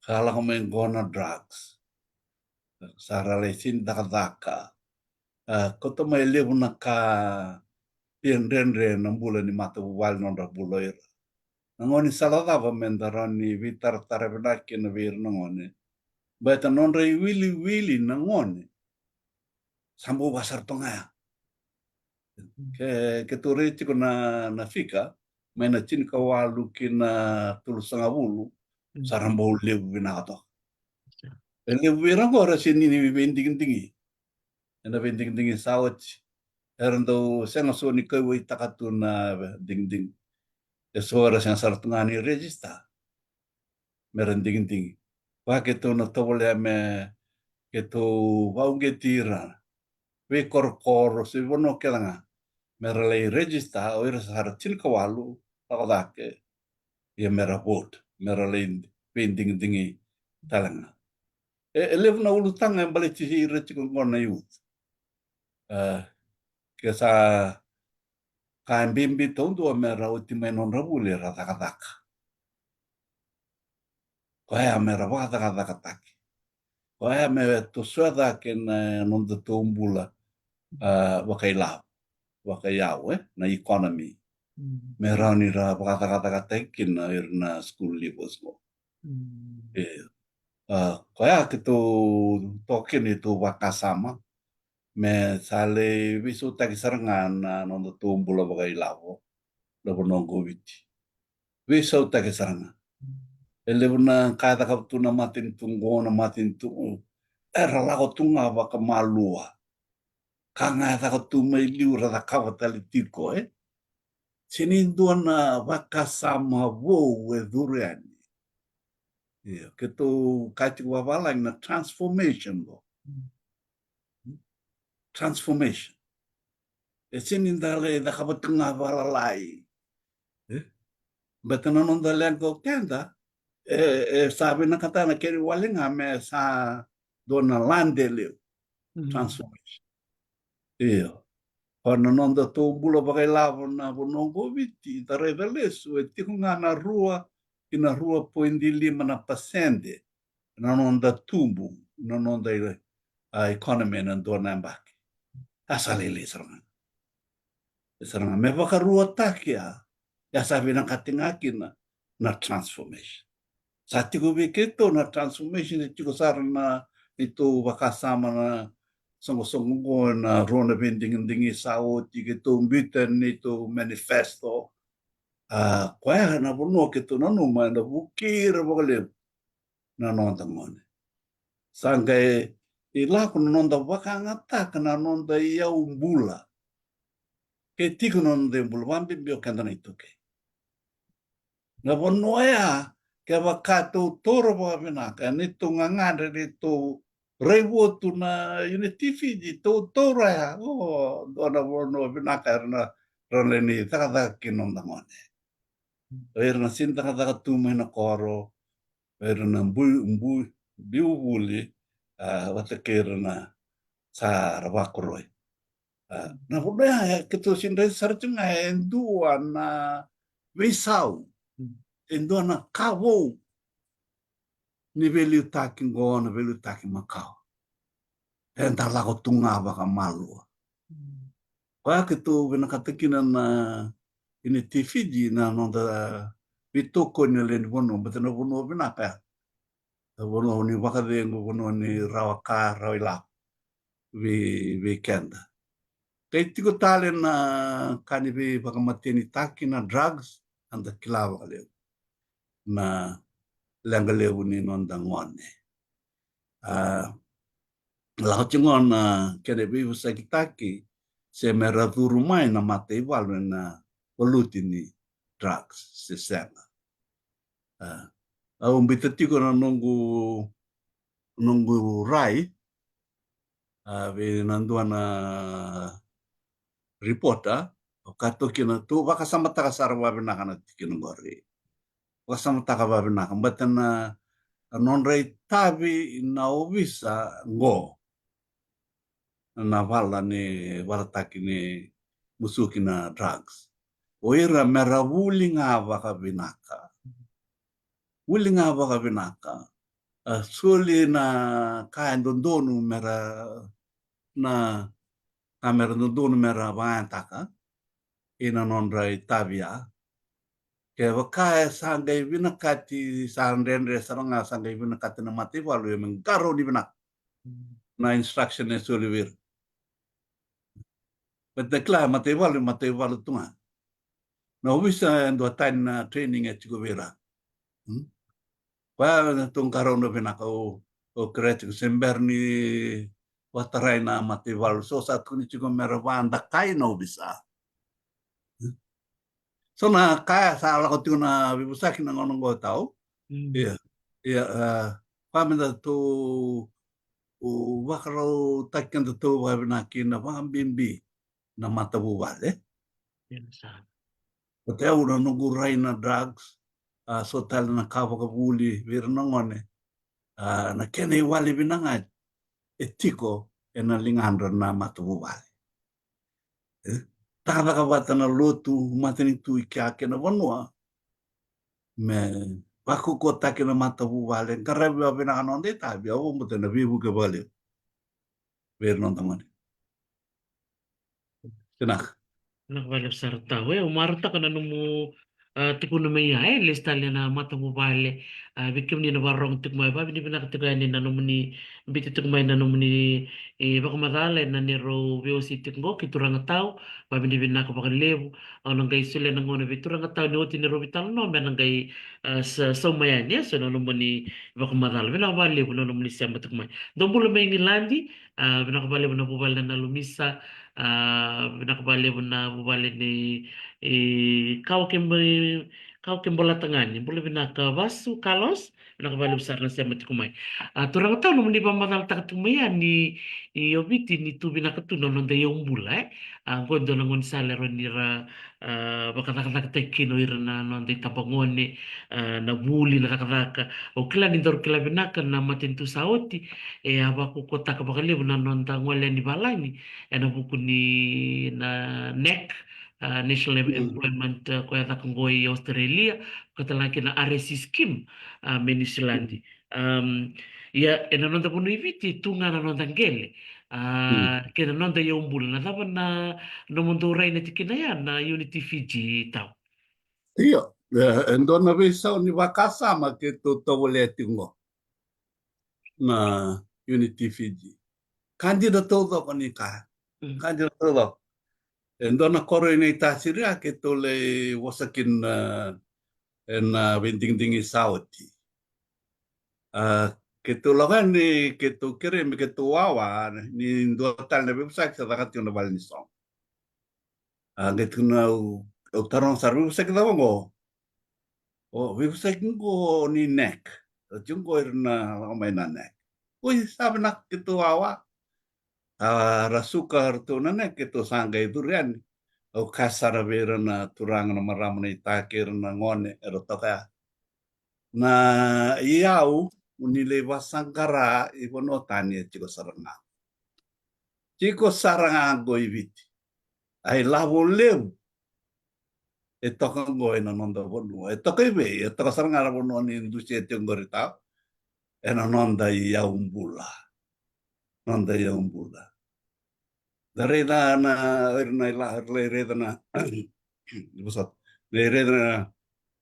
Sa lako mai qo na drugs. Sa ra lai sini cakacaka. A, kauta mai levu na ka e dredre na bula ni matavuvale, nodra bula o ira. Na gaunisala cava me da rawa ni veitaratara vinaka kina vei ira na gone? Baleta nodra iwiliwili na gone sa bau vakasara toka ga ya. Ke, keitou raica tiko na, na fika, mai na tinikawalu ki na tolusagavulu, sa ra bau levu vinaka toka. E levu vei ira qo era sega ni veidigidigi. Ena veidigidigi sa oti, era dau sega soti ni kauwaitaka tu na digidigi. E so era sega sara tu ga ni register me ra digidigi. Vaka keitou na tovolea me keitou vakauqeti ira veikorokoro se vanua kece ga me ra lai register, o ira sa ra tinikawalu lako cake, ia me ra vote, me ra lai veidigidigi tale ga. E, e levu na ulutaga e baleti ira tiko qo na youth. E, ke sa ka e bibi taudua me ra oti mai nodra vuli era cakacaka. Koya me ra vakacakacakataki. Koya me tosoya cake na nodatou bula, a, vakailavo, vakaiyau, e, na economy. Mm. Me rawa ni ra vakacakacakataki kina ira na school leavers qo. Mm. E, a, koya keitou toka kina neitou vakasama me sa lai veisautaki sara ga na nodatou bula vakailavo na vanua qo Viti. Veisautaki sara ga. E levu na ka e cakava tu na matanitu qo, na matanitu qo, era lako tu ga vakamalua. Ka ga e caka tu mai liu ra cakava tale tiko, e. Sega ni dua na vakasama vou e curu yani. Io, keitou kaya tiko vavalagi na transformation qo. Mm. Transformation. E sega ni da lai cakava tu ga valalai. E? Baleta na noda leqa o keda, e, e sa vinakata na kena wale ga me sa dua na lade levu. Mm. Transformation. Io. Ko na nodatou bula vakailavo na vanua qo Viti, da raica lesu, e tiko ga na rua ki na rua poidi lima na pasede na noda tubu, na noda, a, economy ena dua na yabaki. A sa lailai sara ga. E sara ga me vakaruataki, a, ia sa vinakati ga kina na transformation. Sa tiko vei keitou na transformation, e tiko sara na neitou vakasama na soqosoqo qo na rua na veidigidigi sa oti, keitou biuta neitou manifesto. A, koya na vanua keitou nanuma ena vukei ira vakalevu na noda gone. Sa qai lako na noda vakayagataka na noda iyau bula. Ke tiko na noda iyau bula, vakabibi o keda na iTaukei. Na vanua ya, kevaka tou taura vakavinaka, neitou gagadre, neitou raivotu na Unity Fiji, tou taura ya, o, dua na vanua vinaka era na, ra na lai cakacaka kina noda gone. O ira na sega ni cakacaka tu mai na koro, o ira na bui, bui, biu vuli, a, vata kei ira na sa ra vakoroi. A, na vanua ya, e, keitou sega ni raica sara tiko ga e dua na veisau, e dua na ka vou ni veiliutaki qo, na veiliutaki makawa. Eda lako tu ga vakamalua. Koya keitou vinakata kina na Unity Fiji na noda veitokoni na lewe ni vanua, baleta na vanua vinaka ya. Na vanua ni vakacegu, vanua ni rawa ka, rawa ilavo vei, vei keda. Qai tiko tale na ka ni veivakamatenitaki na drugs, eda kila vakalevu na leqa levu ni noda gone. A, lako tiko na kena veivosakitaki se me ra curu mai na mataivalu ena valuti ni drugs se sega. A, au biuta tiko na noqu, noqu rai, a, vei na dua na reporter, o ka toki na tu vakasamataka sara vavinaka na tikina qori. Vakasamataka vavinaka, baleta na nodra itavi na ovisa qo na vala ni valataki ni musuki na drugs. O ira me ra vuli ga vakavinaka. Vuli ga vakavinaka. A, soli na ka e dodonu me ra, na ka me ra dodonu me ra vakayagataka ina nodra itavi ya. Kevaka e sa qai vinakati, sa dredre sara ga sa qai vinakati na mataivalu, ia me qarauni vinaka na instruction e soli vei ira. Baleta na kila mataivalu, mataivalu tu ga. Na ovisa e dua tani na training e tiko vei ira. Hmm? Koya na tou qarauna vinaka, o, o kerea tiko se bera ni vakatarai na mataivalu, so sa tukuni tiko me ra vadakai na ovisa. Hmm? So na ka ya sa lako tiko na veivosaki na gauna oqo, tau. Mm. Ia, ia, e, koya me da tou, o, vakarautaki kedatou vakavinaka kina vakabibi na matavuvale. Ia, sa. Vata au na noqu rai na drugs, a, so tale na ka vakavuli vei ira na gone. A, na kena iwali vinaka e tiko ena ligadra na matavuvale. E, cakacaka vata na lotu, matanitu i kea kei na vanua me vakaukauwataki na matavuvale, qaravi vakavinaka na noda itavi, au vakabauta ena veivuke vakalevu vei ira na noda gone. Vinaka. Vinaka vakalevu sara, tau. E, au marautaka na nomu, a, tukuna mai ya, e, lesu tale na matavuvale, a, vei kemuni na vakarorogo tiko mai, vakavinavinaka tiko yani na nomuni biuta tiko mai na nomuni, e, vakamacala ena neirau veiwasei tiko qo kei turaga tau, vakavinavinaka vakalevu. Au na qai solia na gauna vei turaga tau ni oti neirau veitalanoa me na qai, a, sa-, sauma yani eso na nomuni vakamacala. Vinaka vakalevu na nomuni sema tiko mai. Dou bula mai Igiladi, a, vinaka vakalevu na vuvale na Lumisa, a, vinaka vakalevu na vuvale ni, e, Kawa kei Bo-, Kawa kei Bolatagane. Bula vinaka Vasu, Carlos, vinaka vakalevu sara na sema tiko mai. A, turaga tau, nomuni vakamacalataka tiko mai ya ni, i Oviti ni tu vinaka tu na noda iyaubula, e. A, qo e dua na gaunisala e rawa ni ra, a, vakacakacakataki kina o ira na noda itabagone, a, na vuli, na cakacaka. Au kila ni daru kila vinaka na matanitu sa oti, e a vakaukauwataka vakalevu na noda gole yani valagi ena vuku ni na NEC, a, National Mm. Employment, a, koya caka qo i Australia, koya tale ga kina na R S E scheme, a, mai New Zealand. Mm. Am, ia, ena noda vanua i Viti, tu ga na noda qele. A, Mm. kei na noda iyaubula. Na cava na nomudou rai na tikina ya na Unity Fiji, tau? Io, e, e dua na veisau ni vakasama keitou tovolea tiko qo. Na Unity Fiji. Ka dina taucoko ni ka. Mm. Ka dina taucoko. E dua na koro i Naitasiri a keitou lai vosa kina, e, ena veidigidigi sa oti. A, keitou lako yani, keitou kerei me keitou wawa ni dua tale na veivosaki sa caka tiko na vale ni soqo. A, qai tukuna au, au taroga sara, veivosaki cava qo? O, veivosaki qo ni NEC. O, tiko qo ira na lako mai na NEC. Oi, sa vinaka, keitou wawa. A, ra suka ratou na NEC, keitou sa qai curu yani. Au kaya sara vei ira na turaga, na marama, na itaki, ira na gone era toka ya. Na iyau ni lai vasaqara i vanua tani e tiko sara ga. Tiko sara ga qo i Viti. A ilavo levu e toka qo ena noda vanua. E toka i vei? E toka sara ga na vanua ni dusia tiko qori, tau. Ena noda iyaubula. Noda iyaubula. Da raica na, ira na ila-, ira lai raica na, vosota, na raica na,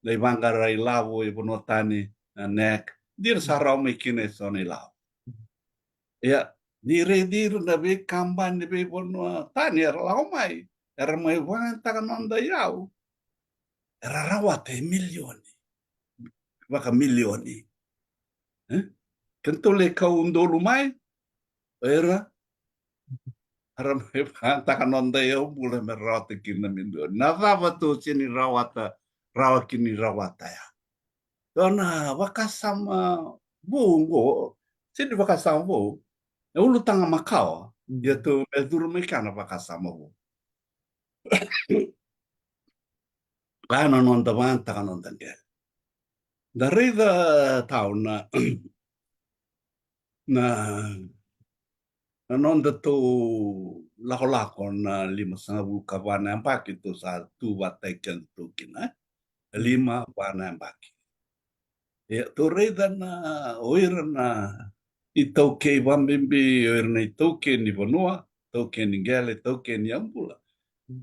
na ivaqara ilavo i vanua tani, na NEC. Dina sa rawa mai kina eso na ilavo. Ia, ni raici ira na veikabani veivanua tani era lako mai, era mai vakayagataka noda iyau. Era rawata e milioni. Vakamilioni. E? Keitou lai kau udolu mai, o ira era mai vakayagataka noda iyaubula me rawata kina na milioni. Na cava tou sega ni rawata, rawa kina ni rawata ya? Dua na vakasama vou qo, sega ni vakasama vou, e ulutaga makawa, Mm. ia tou me curu mai kea na vakasama vou. Ka na noda vakayagataka noda qele. Da raica, tau, na, na, na noda tou lakolako na limasagavulu ka va na yabaki tou sa tu vata kei kedatou kina, e? Lima, va na yabaki. Ia, tou raica na, o ira na itaukei, vakabibi o ira na itaukei ni vanua, taukei ni qele, taukei ni iyaubula.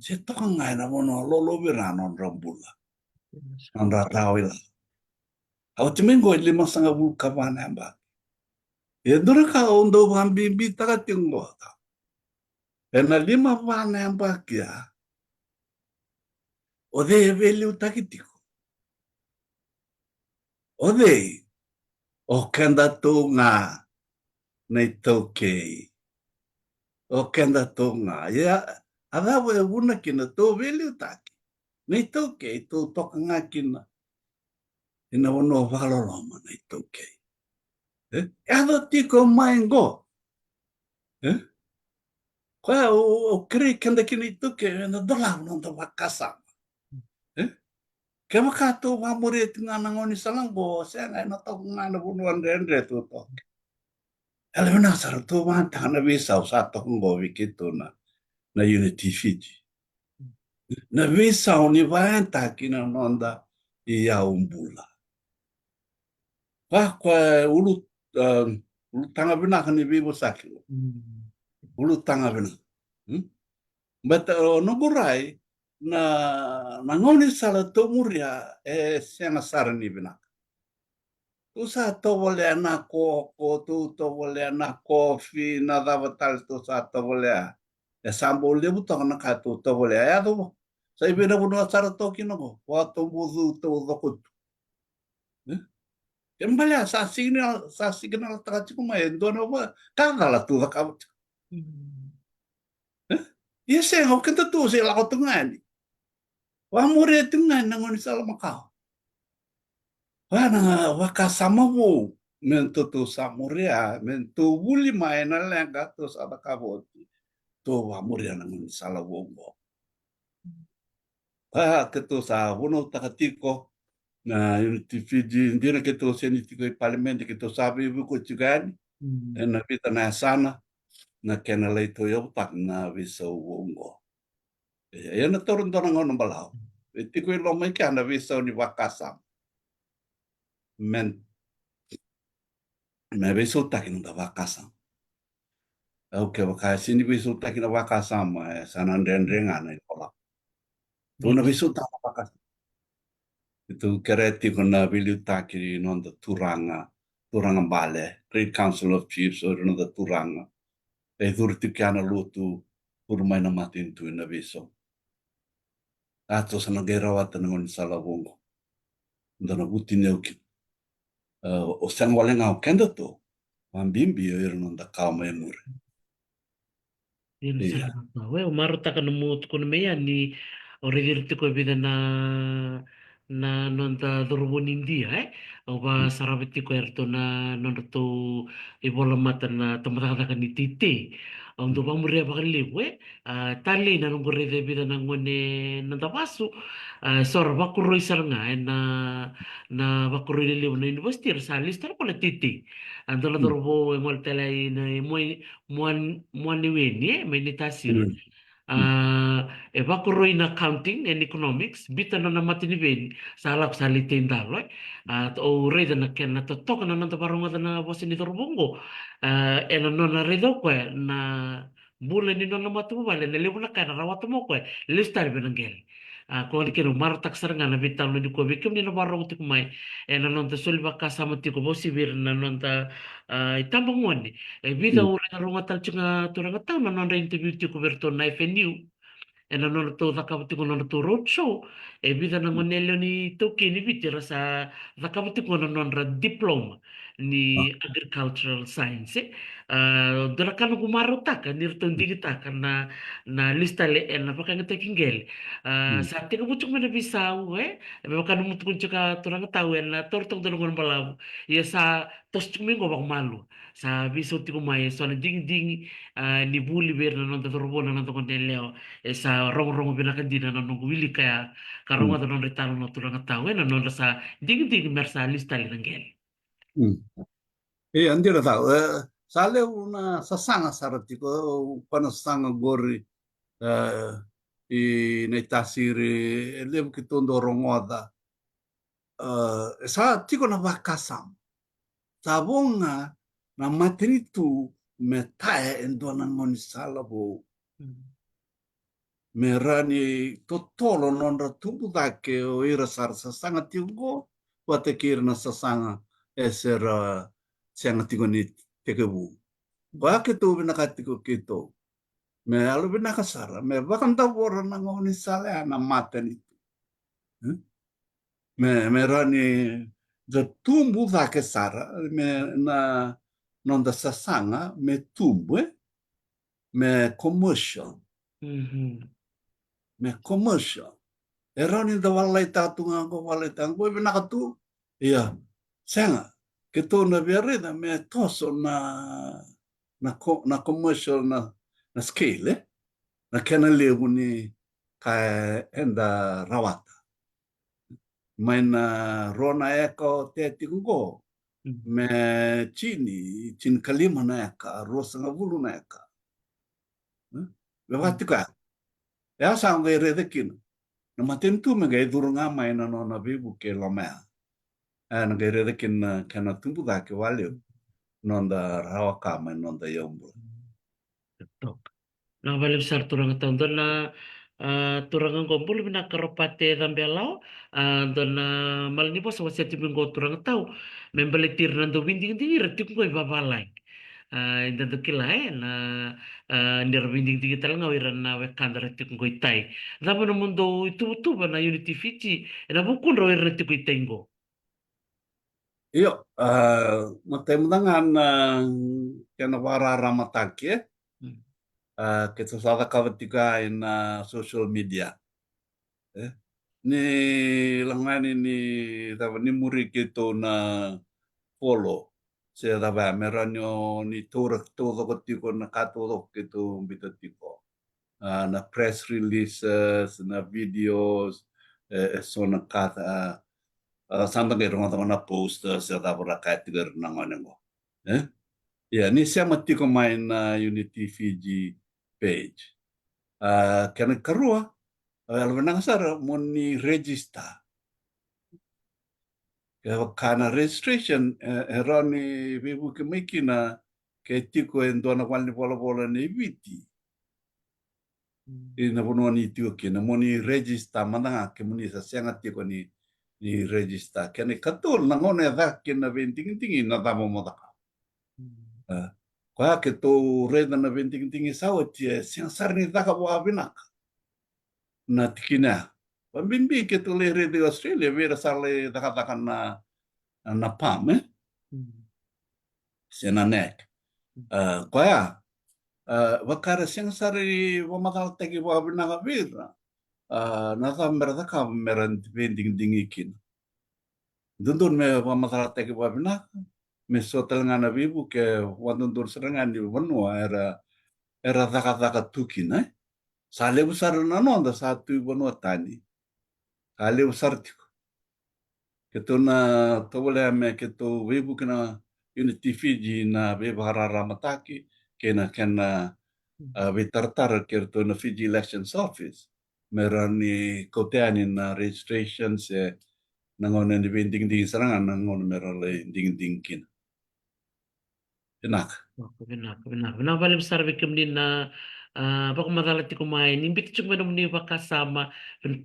Se toka ga ena vanua lolovira na nodra bula. Nodra rawa ilavo. A oti mai qo e limasagavulu ka va na yabaki. E dua na ka au dau vakabibitaka tiko qo, tau. Ena lima va na yabaki ya, O cei e veiliutaki tiko? O cei? O kedatou ga na iTaukei. O kedatou ga. Ia, a cava e vuna kina tou veiliutaki? Na iTaukei, tou toka ga kina ina vanua vakaloloma na iTaukei. E? Yaco tiko mai qo. E? Koya au, au kerei keda kina iTaukei, eda dolava noda vakasama. E? Kevaka tou vakamuria tiko ga na gaunisala qo, sega, ena toka ga na vanua dredre tou toka. Yalovinaka sara, tou vakayagataka na veisau sa toka qo vei keitou na, na Unity Fiji. Na veisau ni vakayagataki na noda iyau bula. Vaka ulu, um, ulutaga vinaka ni veivosaki. Mm. Ulutaga vinaka. Hmm? But, uh, noqu rai, na, na gaunisala tou muria e sega sara ni vinaka. Tou sa tovolea na koko, tou tovolea na kofi, na cava tale tou sa tovolea. E sa bau levu toka na ka tou tovolea. E yaco vo. Sa i vei na vanua sara toka kina qo. Vatobucu taucoko tu. E? Ke balea sa signal, sa signalataka tiko mai e dua na va, ka cala tou cakava tiko. Mm. E? Ia sega, o kedatou se lako tu ga yani. Vakamuria tu ga yani na gaunisala makawa. Va na vakasama vou me tou sa muria, me tou vuli mai na leqa tou sa cakava oti. Tou vakamuria na gaunisala vou qo. A, keitou sa vunautaka tiko na Unity Fiji, dina keitou seni tiko i palimedi, keitou sa veivuke tiko yani. Mm. Ena vica na yasana, na kena lai tauyavutaka na veisau vou qo. Ia, ia na taura dua na gauna balavu. E tiko i loma i kea na veisau ni vakasama. Me, me veisautaki na noda vakasama. Au kevaka e sega ni veisautaki na vakasama, e sa na dredre ga na ilolava. Tou na veisautaka na vakasama. Tou kerea tiko na veiliutaki ni noda turaga, turaga bale, Great Council of Chiefs, o ira noda turaga. E curu tiko kea na lotu, curu mai na matanitu ena veisau. A, tou sa na qai rawata na gaunisala vou qo. Da na vutuniyau kina. A, o sega wale ga o kedatou, vakabibi o ira noda kawa mai muri. Dina sara. Ia. Au marautaka nomu tukuna mai yani, o raici ira tiko e vica na, na noda cauravou ni Idia, e? Au vakasarava tiko eratou na nodratou ivolamata na tabacakacaka ni teitei. Au dau vakamuria vakalevu, e? A, talei na noqu raica e vica na gone na noda vasu, a, so ra vakoroi sara ga ena, na vakoroi lelevu na university, ra sa lesu tale qo na teitei. A, dua na cauravou e gole tale i na, e Moa, Moa, Moa ni Weni, e, mai Naitasiri. A, e vakoroi na accounting and economics, biuta na nona mataniveni, sa lako sa lai taidalo, e. A, au raica na kena totoka na noda vakarogoca na vosa ni cauravou qo. A, ena nona raica o koya na bula ni nona matavuvale, na levu na ka ena rawata mai o koya, lesu tale vei na qele. A, koya na kena au marautaka sara ga na veitalanoa nikua vei kemuni na vakarorogo tiko mai ena noda soli vakasama tiko, vakauasivi ira na noda, a, itabagone. E vica au raica rogoca tale tiko ga turaga tau na nodra interview tiko vei iratou na F N U. Ena nodratou cakava tiko na nodratou road show, e vica na gone yalewa ni taukei ni Viti ra sa cakava tiko na nodra diploma ni agricultural science, e. A, dua na ka noqu marautaka ni ratou digitaka na, na lesu tale ena vakayagataki qele. A, sa tekivu tiko mai na veisau, e, me vaka nomu tukuna tiko turaga tau, ena taura toka dua na gauna balavu. Ia sa toso tiko mai qo vakamalua. Sa veisau tiko mai eso na digidigi, a, ni vuli vei ira na noda cauravou, na noda gone yalewa. E sa rogorogo vinaka dina na noqu wilika ya, ka rogoca na nodra italanoa turaga tau, e, na nodra sa digidigi mera sa lesu tale na qele. Mm. E, a dina tau, e, sa levu na sasaga sara tiko, e, ko na sasaga qori, e, i Naitasiri, e levu keitou dau rogoca. A, e sa tiko na vakasama. Sa vo ga na matanitu me taya e dua na gaunisala vou. Mm. Me rawa ni totolo nodra tubu cake o ira sa ra sasaga tiko qo, vata kei ira na sasaga e se ra sega tiko ni tekivu. Koya keitou vinakata tiko keitou. Me yalovinaka sara, me vakadavora na gaunisala ya na matanitu. Hmm? Me, me rawa ni da tubu cake sara, me na noda sasaga me tubu, e? Me commercial. Mhm. Me commercial. E rawa ni da valai tatu ga qo, valai tatu qo, e vinaka tu. Ia, sega. Keitou na via raica me toso na, na co-, na commercial na, na scale, e? Na kena levu ni ka eda rawata. Mai na rua na eka o tea tiko qo. Mm. Me tini, tinikalima na eka, ruasagavulu na eka. Hmm? Me vaka tiko ya. E a sa qai raica kina. Na matanitu me qai curu ga mai na nona veivuke loma ya. E na qai raica kina na kena tubu cake vakalevu. Noda rawa ka mai noda iyaubula. Toka. Na vale sara turaga tau dua na, a, turaga qo bula vinaka Ropate Cabelao, a, dua na malanivosa wasea tiko mai qo turaga tau, me baleti ira na dau veidigidigi ira tiko qo i vavalagi. A, eda dau kila, e, na, a, ni ra veidigidigi tale ga o ira na wekada ra tiko qo i tai. Cava na nomudou ituvatuva na Unity Fiji, e na vukudra o ira na tiko i tai qo? Io, a, matai mada ga na kena vakararamataki, e? Mm. A, keitou sa cakava tiko ga ena social media. E? Ni lagani ni cava ni muri keitou na follow. Se cava me rawa ni o ni taura taucoko tiko na ka taucoko keitou biuta tiko. A, na press releases, na videos, e, e so na ka, a, a, sa da qai rogoca na posters, e cava ra kaya tiko ira na gone qo. E? Ia, ni sema tiko mai na Unity Fiji page. A, kena ikarua, a, yalovinaka sara mo ni register. Kevaka na registration, e, e rawa ni veivuke mai kina ke tiko e dua na valenivolavola nei Viti. Mm. Ena vanua ni tiko kina, mo ni register mada ga kemuni sa sega tiko ni, ni register. Kena ikatolu, na gauna e caka kina na veidigidigi na cava mo cakava. Mm. A, koya keitou raica na veidigidigi sa oti e sega sara ni caka vakavinaka na tikina ya. Vabibi keitou lai raica i Australia, vei ira sa lai cakacaka na, na pam, e? Mm. Se na nek. Mm. A, koya, a, vaka era sega sara ni vakamacalataki vakavinaka vei ira, a, na cava mera cakava mera veidigidigi kina. Dodonu me vakamacalataki vakavinaka, me so tale ga na veivuke vakadodonu sara ga ni vanua era, era cakacaka tu kina, e? Sa levu sara na noda sa tu i vanua tani. Sa levu sara tiko. Keitou na tovolea me keitou veivuke na Unity Fiji na veivakararamataki kei na kena, a, veitaratara kei ratou na Fiji Elections Office. Me rawa ni kauta yani na registration se na gauna ni veidigidigi sara ga na gauna me ra lai digidigi kina. Vinaka. Vinaka, vinaka, vinaka. Vinaka vakalevu sara vei kemuni na, a, vakamacala tiko mai. Ni biuta tiko mai nomuni vakasama,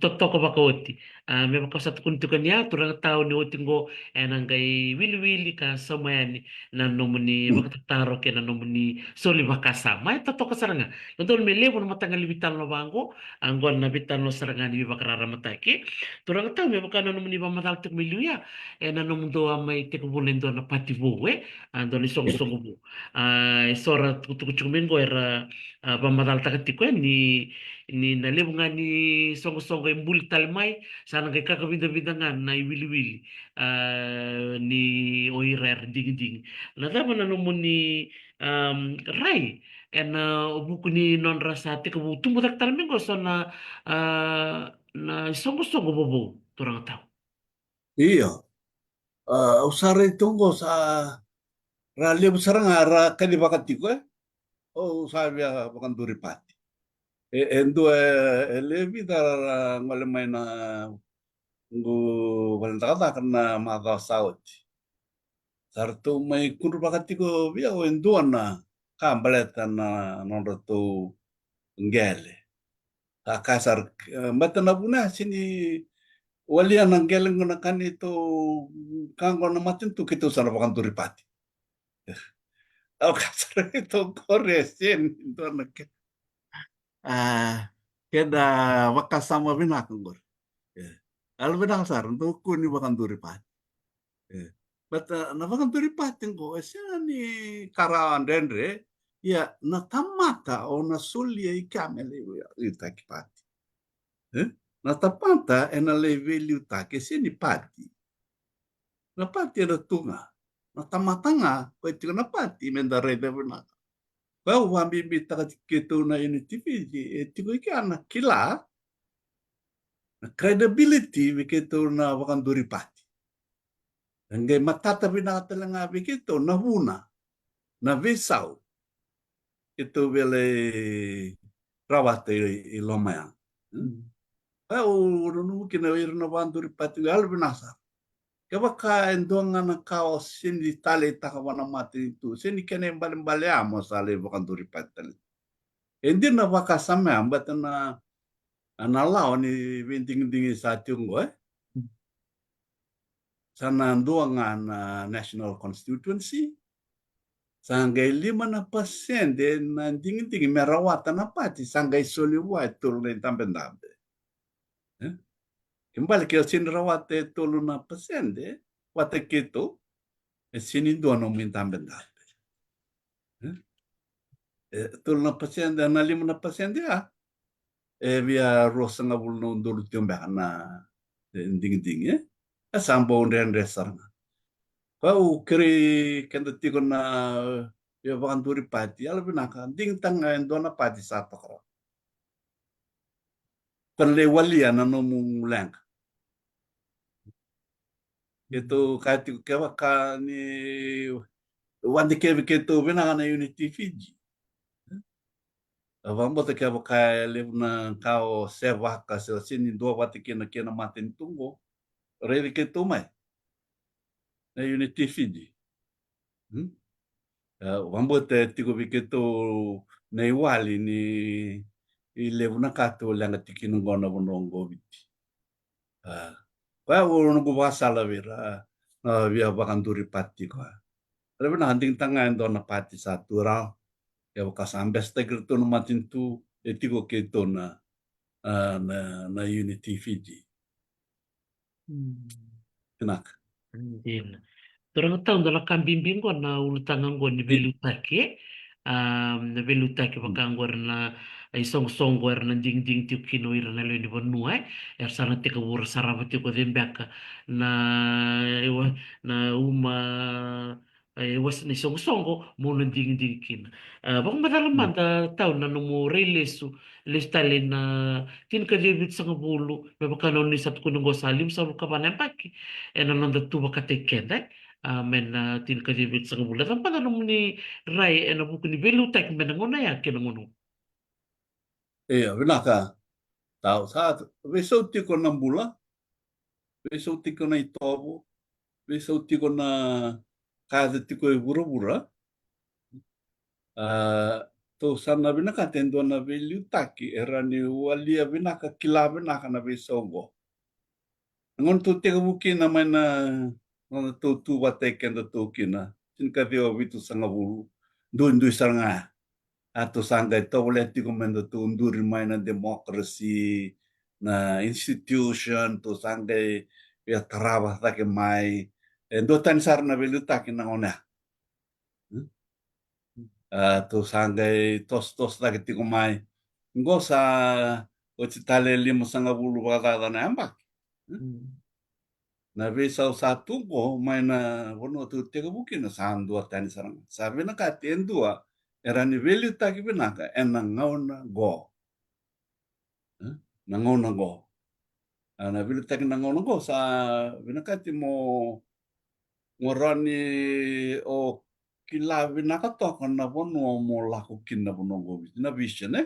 totoka vakaoti. A, me vaka sa tukuni tiko ni a, turaga tau ni oti qo, ena qai wiliwili ka sauma yani na nomuni, mm, vakatataro kei na nomuni soli vakasama. E totoka sara ga. Dodonu me levu na mataqali veitalanoa vaqo, a, qo na veitalanoa sara ga ni veivakararamataki. Turaga tau me vaka na nomuni vakamacala tiko mai liu ya, ena nomudou a mai tekivu e dua na pati vou, e? A, dua na isoqosoqo vou. A, e so ra tukutuku tiko mai qo era, a, vakamacalataka tiko, e, ni, ni na levu ga ni soqosoqo e buli tale mai, sa na qai kakavidavidaga na iwiliwili, a, ni o ira era digidigi. Na cava na nomuni, am, rai ena vuku ni nodra sa tekivu tubu cake tale mai qo so na, a, na isoqosoqo vovou, turaga tau? Io. A, au sa rai tu qo sa ra levu sara ga ra kacivaka tiko, e? Au sa via vakaduri pati. E, e dua e, e lewe vica ra, ra gole mai na noqu vale ni cakacaka na macawa sa oti. Sa ratou mai kudruvaka tiko vei au e dua na ka baleta na nodratou qele. Ka kaya sara, e, baleta na vuna sega ni walia na qele qo na ka ni tou ka qo na matanitu, keitou sa na vakaduri pati. Au kaya sara keitou qori e sega ni dua na ke. A, keda vakasama vinaka qori. E. Yalovinaka sara, dou kua ni vakaduri pati. E. But, uh, na vakaduri pati qo, e sega ni ka rawa dredre, ia na tamata o na solia i kea me lai veiliutaki pati. E? Na tamata e na lai veiliutaki, e sega ni pati. Na pati e na tu ga. Na tamata ga, ko e tiko na pati, me da raica vinaka. Koya au vakabibitaka keitou na Unity Fiji, e tiko i kea na kila, na credibility vei keitou na vakaduri pati. E qai matata vinaka tale ga vei keitou na vuna, na veisau keitou via lai rawata i, i loma ya. Mm. Koya au nanuma kina o ira na vakaduri pati, yalovinaka sara. Kevaka e dua ga na ka o sega ni taleitaka vua na matanitu, sega ni kena ibalebale ya mo sa lai vakaduri pati tale. E dina na vakasama ya, baleta na, na lawa ni veidigidigi sa tiko qo, e? Sa na dua ga na national constituency, sa qai lima na pasede na digidigi me rawata na pati, sa qai soli vua e tolu na idabedabe. E? Ke bale ke o sega ni rawata e tolu na pasede vata keitou, e sega ni dua nomu idabedabe. E? E tolu na pasede, na lima na pasede ya, e via ruasagavulu na udolu tiko beka na, e, digidigi, e? E sa bau dredre sara ga. Koya au kerei keda tiko na, e, vakaduri pati, yalovinaka, digitaka ga e dua na pati sa toka rawa. Ko na lai walia na nomu leqa. Keitou kaya tiko, kevaka ni vakadikevi keitou vinaka na Unity Fiji. Au vakabauta kevaka e levu na ka o sevaka se o sega ni duavata kina kei na matanitu qo, raici keitou mai na Unity Fiji. Hmm? E, au vakabauta e tiko vei keitou na iwali ni levu na ka tou leqa tiko kina qo na vanua qo Viti. A, koya au noqu vakasala vei ira, a, via vakaduri pati koya. Yalovinaka, digitaka ga e dua na pati sa tu rawa. Kevaka sa besetaki iratou na matanitu, e tiko keitou na, a, na, na Unity Fiji. Mm. Vinaka. Dina. Turaga Tau, dua na ka bibi qo na ulutaga qo ni veiliutaki, e? A, na veiliutaki vaka qori na isoqosoqo era na digidigi tiko kina o ira na lewe ni vanua, e? Era sa na tekivu ra sarava tiko cei beka na, e, wa-, na uma, e, wasa ni soqosoqo mo na digidigi kina. A, vakamacala mada Tau na nomu rai lesu, lesu tale na tinikaciwa vitusagavulu, me vaka na o ni sa tukuna qo sa limasagavulu ka va na yabaki ena noda tu vakataki keda, e? A, me na tinikaciwa vitusagavulu. E cava mada na nomuni rai ena vuku ni veiliutaki me na gauna ya kei na gauna qo? Io, vinaka. Tau, sa veisau tiko na bula, veisau tiko na itovo, veisau tiko na ka yaco tiko e vuravura. A, tou sa na vinakata e dua na veiliutaki e rawa ni walia vinaka, kila vinaka na veisau qo. Na gauna tou tekivu kina mai na, na gauna tou tu vata kei kedatou kina, tinikaciwa vitusagavulu, duidui sara ga. A, tou sa qai tovolea tiko me datou duri mai na democracy, na institution, tou sa qai via tarava cake mai. E duatani sara na veiliutaki na gauna ya. Hmm? A, tou sa qai tosotoso cake tiko mai. Qo sa oti tale limasagavulu vakacaca na yabaki. Hmm? Mm. Na veisau sa tu qo mai na vanua tou tekivu kina sa duatani sara ga. Sa vinakati e dua e rawa ni veiliutaki vinaka ena gauna qo. E? Na gauna qo. A, na veiliutaki na gauna qo sa vinakati mo, mo rawa ni o kila vinaka toka na vanua mo lako kina, na vanua qo Viti, na vision, e?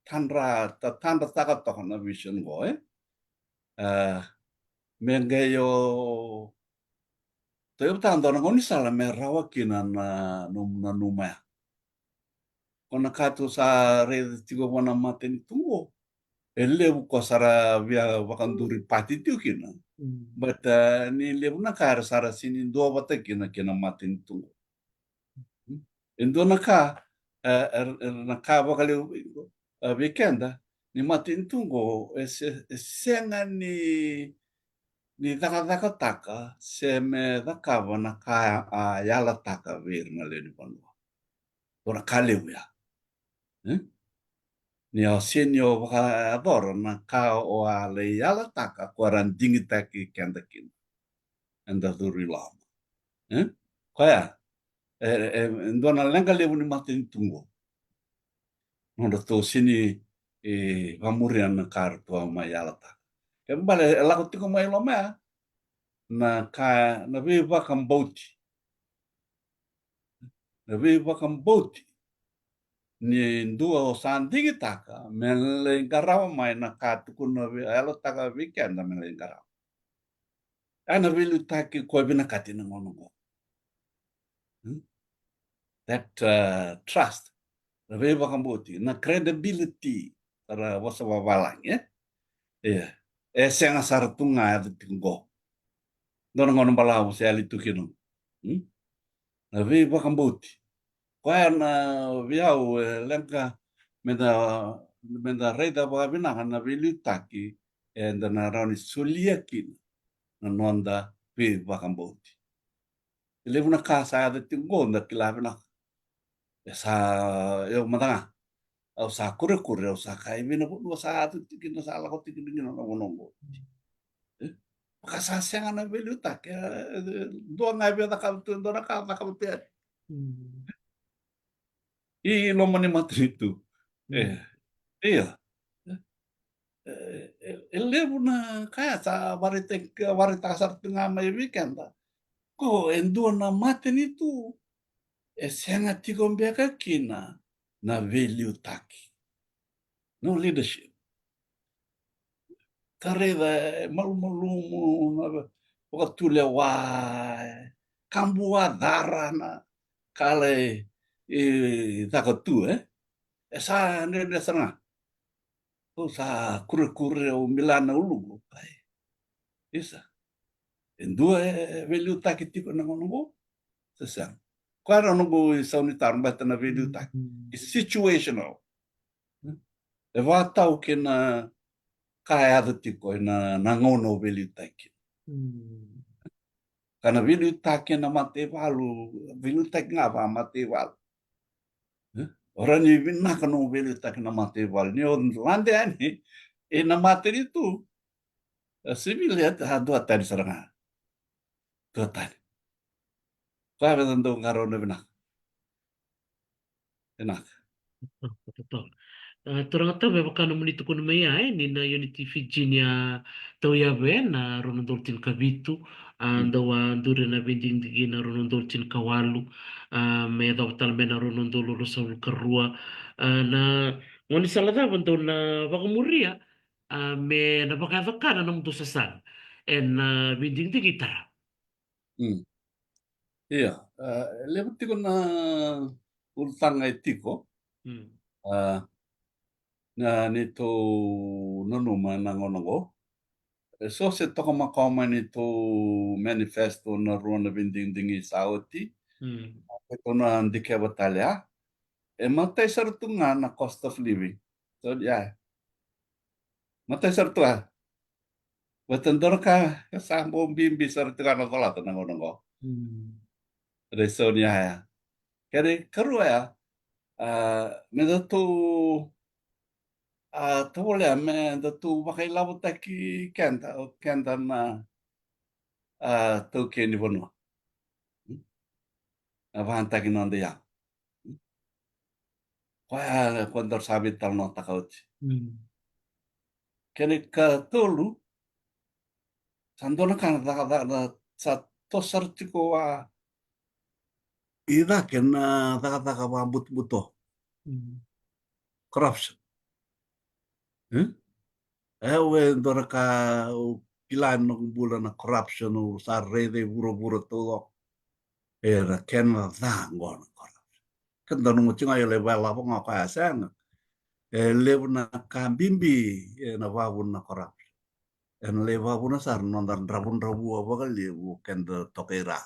Tadra, ta, tadrataka toka na vision qo, e? A, me qai o, tou yavataka dua na gaunisala me rawa kina na, na nomu nanuma ya. Ko na ka tou sa raica tiko vua na matanitu qo, e levu ko sa ra via vakaduri pati tiko kina. Mm. But, a, ni levu na ka era sa ra sega ni duavata kina kei na matanitu qo. E dua na ka, e, e, e, na ka vakalevu, e, vei keda, ni matanitu qo e, se, e sega ni, ni cakacakataka se me cakava na ka a yalataka vei ira na lewe ni vanua. Dua na ka levu ya. E? Ni o sega ni o vakayacora na ka o a lai yalataka ko era digitaki keda kina. Eda curu i loma. E? Koya e, e, e dua na leqa levu ni matanitu qo. Nodratou sega ni, e, vakamuria na ka ratou a mai yalataka. Kena ibalebale e lako tiko mai loma ya na ka, na veivakabauti. Na veivakabauti ni dua o sa digitaka me lai qarava mai na ka tukuna vei, yalataka vei keda me lai qarava. A na veiliutaki ko e vinakati na gauna qo. Hmm? That, uh, trust. Na veivakabauti, na credibility, sa ra vosa vavalagi, e? Ia. E sega sara tu ga e yaco tiko qo. Dua na gauna balavu se yali tu kina. Hmm? Na veivakabauti. Koya na vei au e leqa meda, meda raica vakavinaka na veiliutaki eda na rawa ni solia kina na noda veivakabauti. E levu na ka sa yaco tiko qo da kila vinaka. E sa, e au mada ga. Au sa kurekure, au sa kaya vei na vanua sa yaco tiko kina, sa lako tiko kina na vanua qo. E? Vaka sa sega na veiliutaki, e, e, dua ga e via cakava tu e dua na ka, cakava tu yani. Mm. I loma ni matanitu. E. Mm. Ia. E, e, e levu na ka ya sa vakaraitaki, vakaraitaka sara tu ga mai vei keda. Ko e dua na matanitu e sega tiko beka kina na veiliutaki. No leadership. Ka raica e malumalumu na vakatulewa, e kabu a cara na ka lai, e, caka tu, e. E sa dredre sara ga. Au sa kurekure, au mila na uluqu. Ai. Isa. E dua e veiliutaki tiko na gauna qo? Se sega. Koya na noqu isaunitaro baleta na veiliutaki. Mm. E situational. E vakatau kei na ka e yaco tiko ena, na gauna o veiliutaki. Mm. Ka na veiliutaki ena mataivalu, veiliutaki ga vakamataivalu. E? O rawa ni vinaka nomu veiliutaki na mataivalu. Ni o lade yani ena matanitu, e, civilian, a, duatani sara ga. Duatani. Koya vei da dau qarauna vinaka. Vinaka. Totolo. A, turaga Tau, me vaka nomuni tukuna mai ya, e, ni na Unity Fiji ni a tauyavu ena rua na udolu tinikavitu, a, dau a duri na veidigidigi ena rua na udolu tinikawalu, a, me yacova tale mai na rua na udolu ruasagavulu ka rua, a, na gaunisala cava dou na vakamuria, a, me na vakayaco ka na nomudou sasaga ena veidigidigi tara? Mm. Ia, a, e levu tiko na ulutaga e tiko. Mm. A, na neitou nanuma na gauna qo. E so se toka makawa mai neitou manifesto na rua na veidigidigi sa oti. Mm. Keitou na dikeva tale ya. E matai sara tu ga na cost of living. So, ia. Matai sara tu ga. Baleta dua na ka sa bau bibi sara tu ga na colata na gauna qo. Mm. Raica ni ya. Kena ikarua ya, a, me datou, a, tovolea me datou vakailavotaki keda, o keda na, a, taukei ni vanua. Na vakayagataki na noda iyau. Koya ko daru sa veitalanoataka oti. Mm. Kena ikatolu, sa dua na ka na cakacaka, na sa toso sara tiko vaka i cake na cakacaka vakabutobuto. Mm. Corruption. E? E, au e dua na ka au kila ena noqu bula na corruption, au sa raica e vuravura taucoko. Era kena ca qo na corruption. Keda nanuma tiko ga, io, lai vakalavo ga o koya, sega. E levu na ka bibi ena vakavuna na corruption. Ena lai vakavuna sara na noda dravudravua vakalevu keda toka i ra.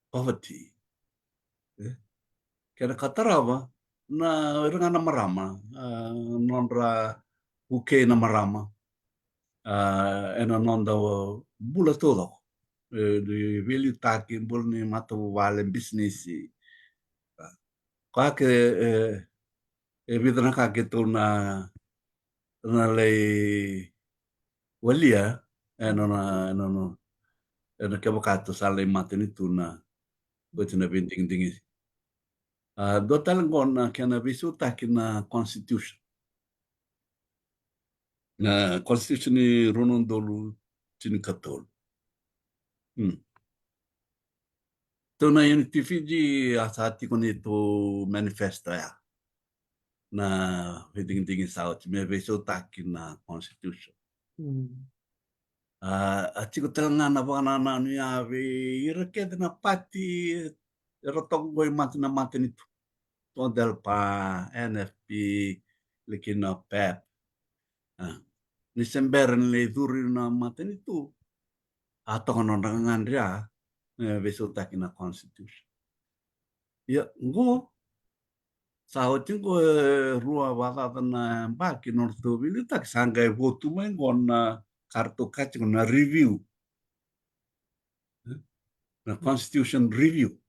Poverty. E? Kena ka tarava, na ira ga na marama, a, nodra vukei na marama, a, ena noda bula taucoko. E, ni veiliutaki, bula ni matavuvale, bisinisi. A, koya ke, e, e vica na ka keitou na, na lai walia, e, na, na, na, na, e, na kevaka tou sa lai matanitu na oti na veidigidigi. A, dua tale qo na kena veisautaki na constitution. Na constitution ni rua na udolu tinikatolu. Hmm. Tou na Unity Fiji, a sa tiko ni tou manifesto ya. Na veidigidigi sa oti me veisautaki na constitution. Mm. A, a tiko tale ga na vakanananu ya vei ira kece na pati era toka qo i mata na matanitu. Todelpa, N F P, likina pep. A, ni se bera ni lai curu na matanitu, a toka nodra gagadre ya, e, veisautaki na constitution. Ia, qo, sa oti qo e rua vakacaca na yabaki nodratou veiliutaki, sa qai votu mai qo na ka ratou kaya tiko na review. Na constitution review.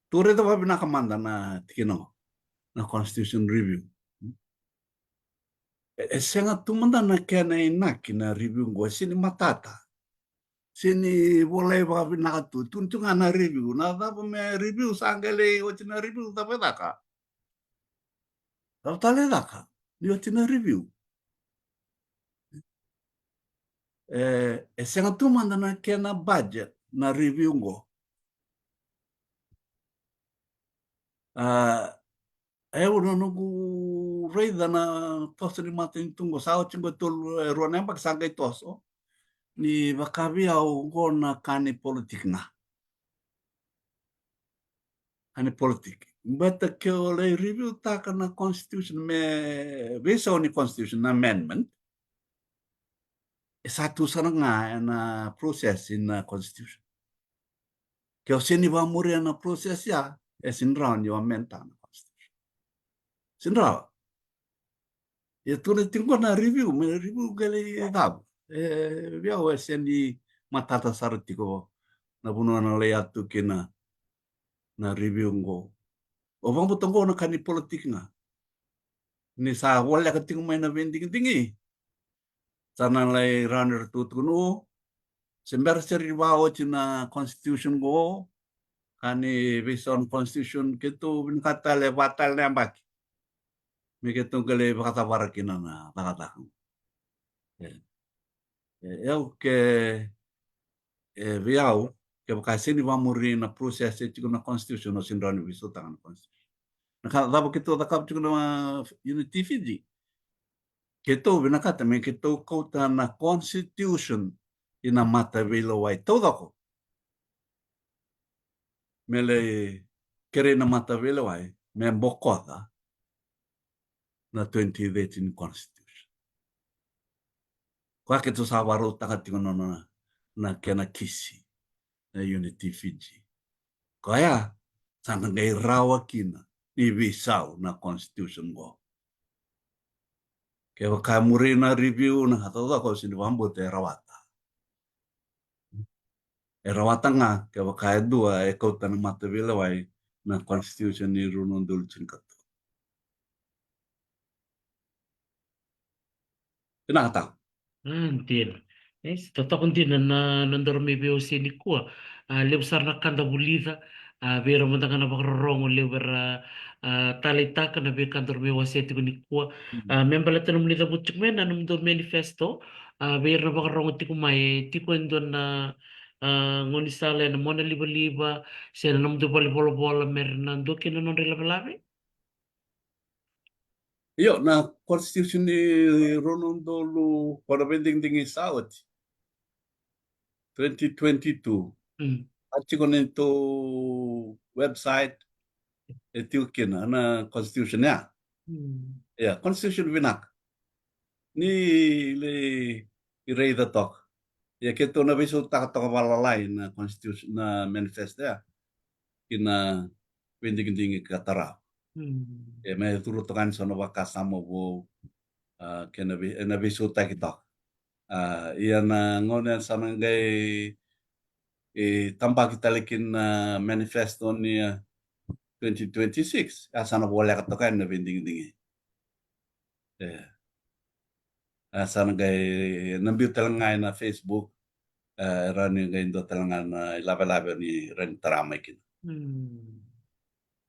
Tou raica vakavinaka mada na tikina qo. Na constitution review. E, e sega tu mada na kena inaki na review qo, e sega ni matata. Sega ni volai vakavinaka tu, tukuni tu ga na review. Na cava me review, sa qai lai oti na review, cava e caka? Cava tale e caka ni oti na review? E, e sega tu mada na kena budget na review qo. A, e, au na noqu raica na toso ni matanitu qo, sa oti qo e tolu, e, rua na yabaki sa qai toso. Ni vaka vei au qo na ka ni politiki ga. Ka ni politiki. Baleta ke o lai review taka na constitution me veisau ni constitution na amendment. E sa tu sara ga ena process ina constitution. Ke o sega ni vakamuria na process ya, e sega ni rawa ni o amend taka na constitution. Sega ni rawa. Ia tukuna tiko na review, me review qai lai cava. E, vei au e sega ni matata sara tiko na vanua na lai yaco tu kina na review qo. O vakabauta qo na ka ni politiki ga. Ni sa voleka tiko mai na veidigidigi. Sa na lai rawa ni ratou tukuna, o, se bera sara ni vakaoti na constitution qo, ka ni veisau na constitution, keitou vinakata tale va tale na yabaki me keitou qai lai vakacavara kina na cakacaka. E, e, au ke, e, vei au, kevaka e sega ni vakamuri na process e tiko na constitution, o sega ni rawa ni veisautaka na constitution. Na ka cava keitou cakava tiko na Unity Fiji? Keitou vinakata me keitou kauta na constitution ina mataveilewai taucoko. Me lai kerei na mataveilewai me bokoca na twenty thirteen constitution. Koya keitou sa vakarautaka tiko na, na, na kena kisi na Unity Fiji. Koya sa na qai rawa kina ni veisau na constitution qo. Kevaka e muri na review, na ka taucoko, au sega ni vakabauta e rawata. E rawata ga kevaka e dua e kauta na mataveilewai na constitution ni rua na udolu tinikatolu. Vinaka tau. A, dina. E, sa totoka dina na, na nodaru mai veiwasei nikua. A, levu sara na ka da vulica, a, vei ira mada ga na vakarorogo levu era, a, taleitaka na veika daru mai wasea tiko nikua. Mm. A, me baleta nomuni cavuta tiko mai na nomudou manifesto, a, vei ira na vakarorogo tiko mai, e tiko e dua na, a, gaunisala ena mona livaliva se na nomudou valenivolavola me ra na dua kina na nodra ilavelave? Io, na constitution ni rua na udolu, ko na veidigidigi sa oti, twenty twenty-two. Mm. A tiko ni tou website, e tiko kina na constitution ya. Mm. Ia, constitution vinaka. Ni lai raica toka. Ia keitou na veisautaka toka vakalalai na constitution, na manifesto ya. Kina veidigidigi ka tarava. Mm. E me curu toka yani so na vakasama vou, a, kei na vei, na veisautaki toka. A, ia na gauna sa na qai, e, tabaki tale kina na manifesto ni, a, twenty twenty-six, a sa na voleka toka yani na veidigidigi. E. A sa na qai na biu tale ga ena Facebook, e, rawa ni qai dua tale ga na ilavelave ni rawa ni tara mai kina. Mm.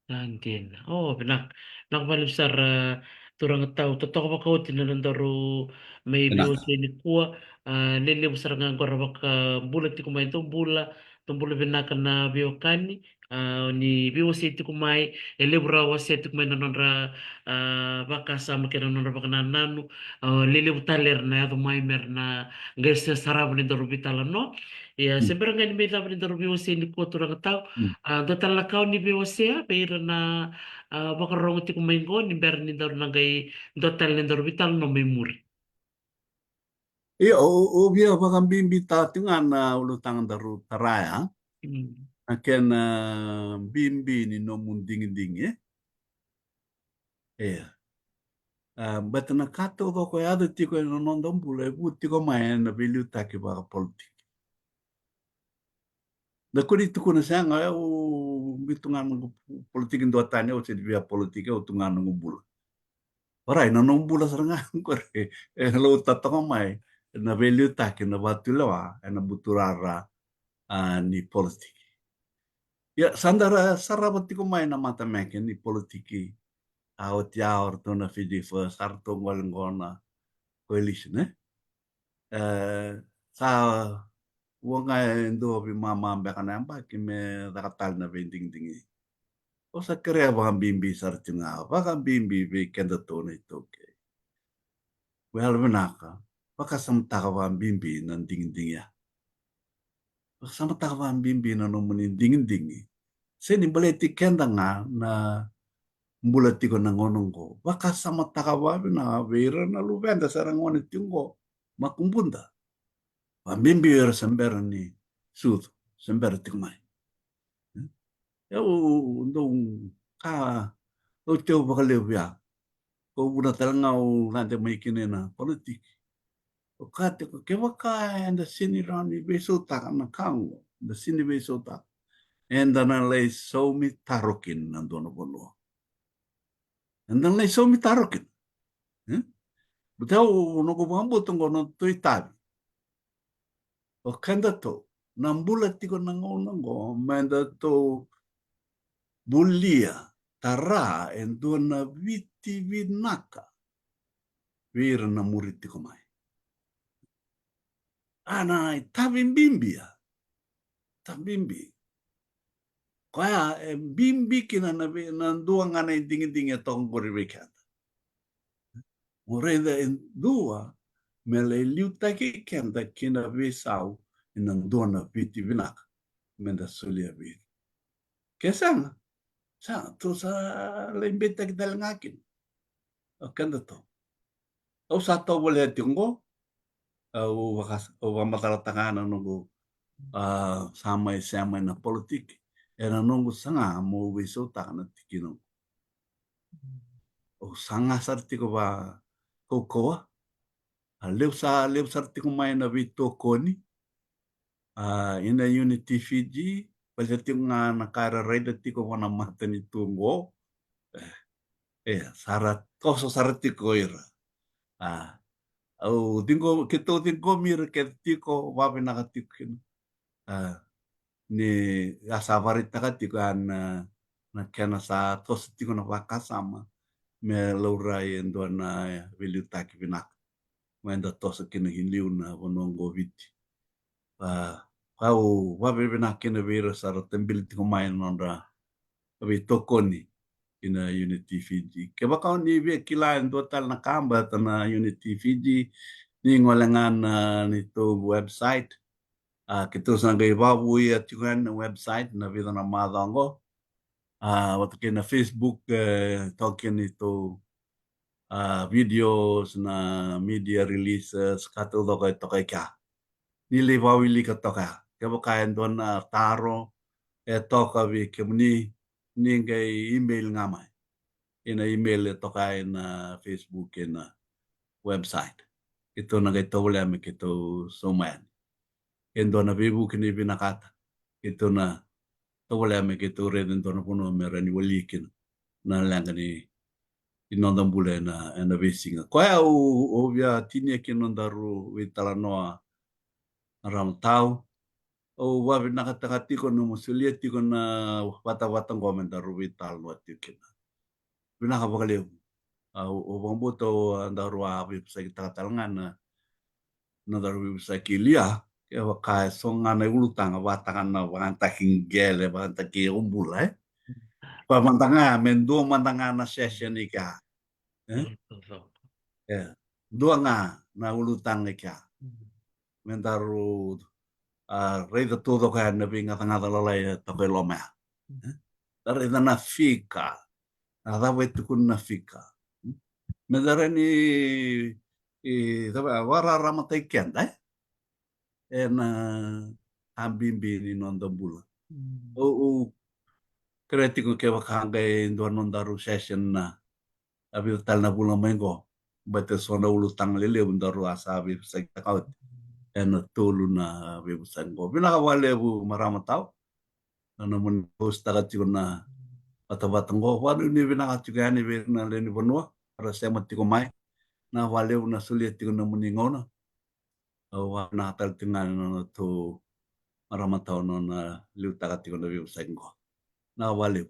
Sa dina. O, vinaka. Vinaka vakalevu sara, turaga tau. Totoka vakaoti na nodaru mai veiwasei nikua. A, lelevu sara ga qo ra vakabula tiko mai, dou bula, dou bula vinaka na veiwekani. A, ni veiwasei tiko mai, e levu ra wasea tiko mai na nodra, a, vakasama kei na nodra vakanananu. A, lelevu tale era na yaco mai me ra na qai se sarava ni daru veitalanoa. Ia, se bera ga ni mai cava ni daru veiwasei nikua, turaga tau. A, dua tale na ka o ni veiwasea vei ira na, a, vakarorogo tiko mai qo ni bera ni daru na qai dua tale ni daru veitalanoa mai muri. Ia, o, o via vakabibitaka tiko ga na ulutaga daru tara ya. Mm. Na kena bibi ni nomu digidigi, e? Ia. A, baleta na ka taucoko e yaco tiko ena noda bula e vu tiko mai ena veiliutaki vakapolitiki. Da kua ni tukuna sega, au biu tu ga na noqu politiki duatani, au sega ni via politiki, au tu ga na noqu bula. Orait, na noqu bula sara ga qori e lauta toka mai na veiliutaki, na vakatulewa ena buturara, a, ni politiki. Ia, sa da ra sarava tiko mai na matameke ni politiki. A, oti ya o ratou na Fiji First, sa ratou gole qo na Coalition, e? E, sa vo ga e dua veimama beka na yabaki me caka tale na veidigidigi. Au sa kerea vakabibi sara tiko ga, vakabibi vei kedatou na iTaukei. Yalovinaka, vakasamataka vakabibi na digidigi ya. Vakasamataka vakabibi na nomuni digidigi. Se ni baleti keda ga na bula tiko na gauna oqo. Vakasamataka vakavinaka vei ira na luveda sa ra gone tiko oqo, makubuda. Vakabibi ira se bera ni sucu, se bera tiko mai. Au dau ka, au teu vakalevu ya. Ko vuna tale ga au lade mai kina ena politiki. Au kaya tiko, kevaka eda sega ni rawa ni veisautaka na ka oqo, eda sega ni veisautaka, eda na lai saumi taro kina na dua na vanua. Eda na lai saumi taro kina. E? Baleta au, noqu vakabauta oqo na nodatou itavi. O kedatou na bula tiko na gauna oqo, me datou bulia, tara e dua na Viti vinaka vei ira na muri tiko mai. A, na itavi bibi ya. Itavi bibi. Koya e bibi kina na vei, na dua ga na idigidigi e toka qori vei keda. Mo raica e dua me lai liutaki keda ki na veisau ena dua na Viti vinaka me da solia vei ira. Ke sega, sa tou sa lai beitaki tale ga kina. O kedatou. Au sa tovolea tiko oqo, au vaka, au vakamacalataka na noqu, a, sa mai sema ena politiki. Ena noqu saga mo veisautaka na tikina oqo. Au saga sara tiko vakaukauwa. A, levu sa, levu sara tiko mai na veitokoni. A, ina Unity Fiji, baleta tiko ga na ka era raica tiko vua na matanitu oqo. E, e, sa ra toso sara tiko ira. A, au ciqo, keitou ciqomi ira kece tiko, vavinaka tiko kina. A, ni a sa vakaraitaka tiko ya na, na kena sa toso tiko na vakasama me laurai e dua na, e, veiliutaki vinaka. Me da toso kina ki liu na vanua oqo Viti. A, kau vakavinavinaka kina vei ira sa ra tabili tiko mai na nodra veitokoni ina Unity Fiji. Kevaka o ni via kila e dua tale na ka baleta na Unity Fiji, ni gole ga na neitou website. A, keitou sa qai vakavouia tiko yani na website na vica na macawa oqo. A, vata kei na Facebook, e, toka kina neitou, a, videos, na media releases, ka taucoko e toka i kea. Ni lai vakawilika toka ya. Kevaka e dua na taro e toka vei kemuni, ni qai email ga mai. ena email e toka ena Facebook ena website. Keitou na qai tovolea me keitou sauma yani. E dua na veivuke ni vinakata keitou na tovolea me keitou raica e dua na vanua me rawa ni wali kina na leqa ni noda bula ena veisiga. Koya au via tinia kina nodaru veitalanoa na Ramatau. Au vavinakataka tiko na mo solia tiko na vatavata qo me daru veitalanoa tiko kina. Vinaka vakalevu. Au vakabauta au daru a veivosakitaka tale ga na nodaru veivosaki Lia, kevaka e so ga na ulutaga vata ga na vakayagataki qele, vakayagataki yaubula, e? Koya mada ga me dua mada ga na session i kea. E? Dua ga na ulutaga i kea. Me daru a raica taucoko yani na veigacagaca lalai e toka i loma ya. E? Da raica na fika. Na cava e tukuna na fika. Me da rawa ni vakararamataki keda ena a bibi ni noda bula. Au kerea tiko kevaka qai dua nodaru session na a vica tale na vula mai qo. Baleta so na ulutaga lelevu daru a sa veivosakitaka oti ena tolu na veivosaki qo. Vinaka vakalevu marama tau na nomuni hostaka tiko na vatavata qo. Vakanuinui vinaka tiko yani vei ira na lewe ni vanua era sema tiko mai. Na vakalevu na solia tiko na nomuni gauna. Au vakavinaka tale tiko ga na nona tu marama tau na nona liutaka tiko na veivosaki qo. Na vakalevu.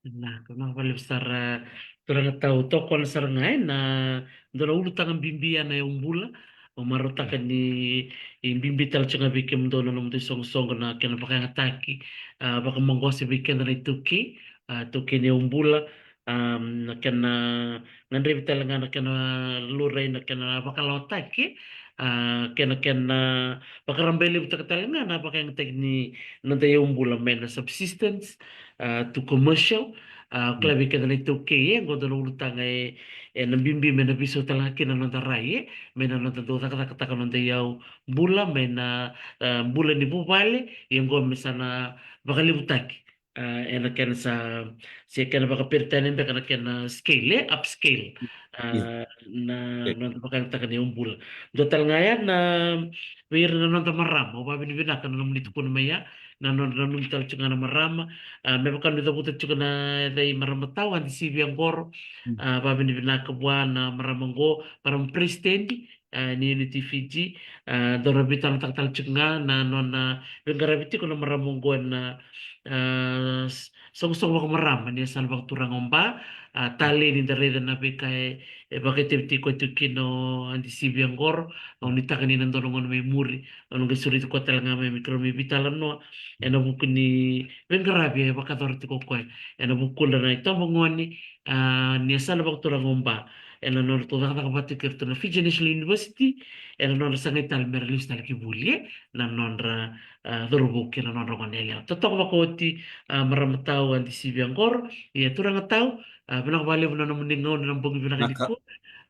Vinaka, vinaka vakalevu sara turaga tau. Tokona sara ga ena dua na ulutaga bibi ya na yaubula. Au marautaka ni bibi tale tiko ga vei kemudou na nomudou isoqosoqo na kena vakayagataki, a, vakamaqosa vei keda na iTaukei, a, taukei ni yaubula. A, na kena gadrevi tale ga na kena lurai na kena vakalawataki, a, kena kena vakarabailevutaka tale ga na vakayagataki ni noda yaubula mai na subsistence, a, to commercial. A, kila vei keda na iTaukei e qo dua na ulutaga e, ena bibi me na veisau tale ga kina na noda rai e, me na noda dau cakacakataka noda yaubula me na, a, bula ni vuvale, ia qo me sa na vakalevutaki. A, ena kena sa, se kena vakaperitania beka na kena scale, e, upscale. A, na noda vakayagataka na yaubula. Dua tale ga ya na vei ira na noda marama, au vakavinavinaka na nomuni tukuna mai ya na nodra nanumi tale tiko ga na marama. A, me vaka ni cavuta tiko na yaca i marama tau Adi Sivia Qoro. A, vakavinavinaka vua na marama qo, marama president, a, ni Unity Fiji. A, daru veitalanoataka tale tiko ga na nona veiqaravi tiko na marama oqo ena, a, soqosoqo vakamarama ni yasana vakaturaga o Ba. A, talei ni da raica na veika e, e vakaitavi tiko tiko kina o Adi Sivia Qoro. Au nuitaka ni na dua na gauna mai muri au na qai sureti koya tale ga mai me keirau mai veitalanoa ena vuku ni veiqaravi e vakayacora tiko o koya ena vukudra na itoba gone, a, ni yasana vakaturaga o Ba. Ena nodratou cakacaka vata kei iratou na Fiji National University ena nodra sagai tale mera lesu tale ki vuli, e, na nodra, a, cauravou kei na nodra goneyalewa. Totoka vakaoti, a, marama tau Adi Sivia Qoro. Ia turaga tau, a, vinaka vakalevu na nomuni gauna na bogi vinaka nikua.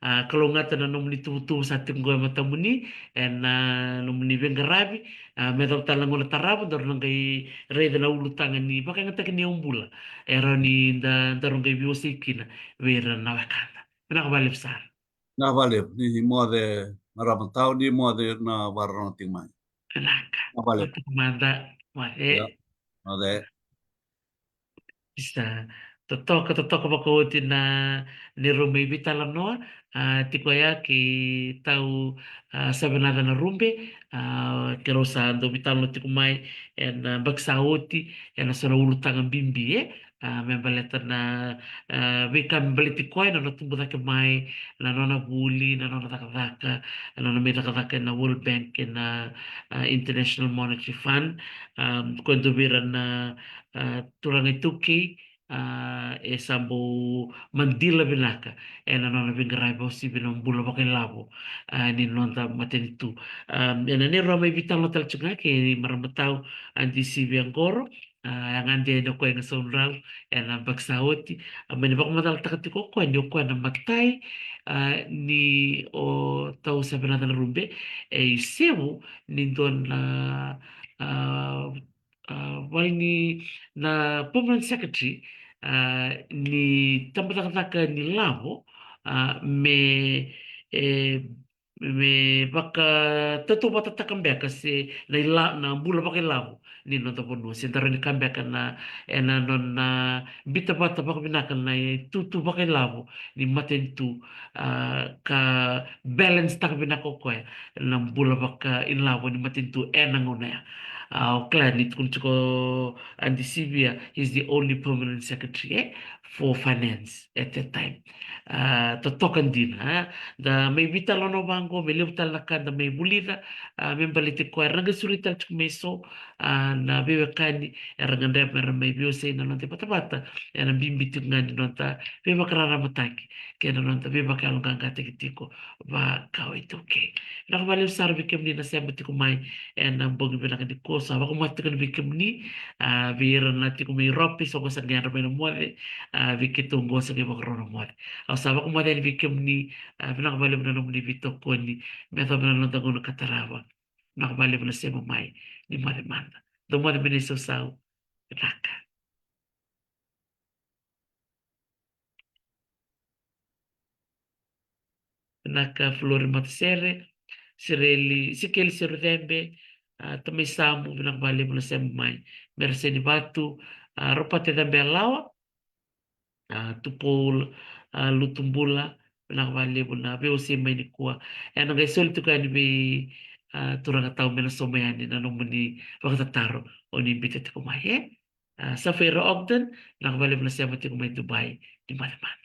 A, kalougata na nomuni tuvatuva sa tiko qo e matamuni ena, a, nomuni veiqaravi. A, me yacova tale na gauna tarava daru na qai raica na ulutaga ni vakayagataki ni yaubula e rawa ni da, daru qai veiwasei kina vei ira na wekada. Vinaka vakalevu sara. Vinaka vakalevu. Ni moce marama tau, ni moce na vakarorogo tiko mai. Vinaka. Vinaka vakalevu. Totoka mada. Moce. Ia. Moce. Isa, totoka, totoka vakaoti na neirau mai veitalanoa, a, tiko ya kei tau, a, Savenaca Narube, a, keirau sa dau veitalanoa tiko mai ena, a, yabaki sa oti ena so na ulutaga bibi, e, a, me baleta na, a, veika me baleti koya na nona tubu cake mai, na nona vuli, na nona cakacaka, na nona mai cakacaka ena World Bank, ena, a, International Monetary Fund. A, koya dua vei ira na, a, turaga iTaukei, a, e sa bau madila vinaka ena nona veiqaravi vakauasivi na bula vakailavo, a, ni noda matanitu. A, ena neirau mai veitalanoa tale tiko ga kei marama tau Adi Sivia Qoro, a, yaga dina o koya e Gasau Drau ena yabaki sa oti. A, mai na vakamacalataka tiko o koya ni o koya na matai, a, ni o tau Savenaca Narube e isevu ni dua na, a, a, vale ni na permanent secretary, a, ni tabacakacaka ni lavo, a, me, e, me vakatautauvatataka beka se na ila-, na bula vakailavo ni noda vanua. Se da rawa ni kaya beka na, ena nona biuta vata vakavinaka na itutu vakailavo ni matanitu, a, ka balance taka vinaka o koya na bula vakailavo ni matanitu ena gauna ya. A, o kila ni tukuni tiko o Aunty Sivia, he's the only permanent secretary, e, for finance at that time. A, totoka dina, e. Da mai veitalanoa vaqo, me levu tale na ka da mai vulica, a, me baleti koya, era na qai sureti tale tiko mai so, a, na veiwekani, era gadreva mera mai veiwasei na noda ivatavata, ena bibi tiko ga ni noda veivakararamataki kei na noda veivakayaloqaqataki tiko vaka o iTaukei. Vinaka vakalevu sara vei kemuni na sema tiko mai ena bogi vinaka nikua. Sa vakamoce tiko yani vei kemuni, a, vei ira na tiko mai Europe, so qo sa qai yadra mai na moce, a, vei keitou qo sa qai vakarau na moce. Au sa vakamoce yani vei kemuni, a, vinaka vakalevu na nomuni veitokoni, me yacova na noda gauna ka tarava. Vinaka vakalevu na sema mai, ni moce mada. Dou moce mai na isausau. Vinaka. Vinaka Flori Matasere, Sireli, Sikeli Serucebe, a, Tamai Samu, vinaka vakalevu na sema mai. Mera Senivatu, a, Ropate Cabelawa, a, Tupou, a, Lutubula, vinaka vakalevu na veiwasei mai nikua. Ena qai soli tiko yani vei, a, turaga tau me na sauma yani na nomuni vakatataro o ni biuta tiko mai, e? A, Safira Ogden, vinaka vakalevu na sema tiko mai Dubai, ni moce mada.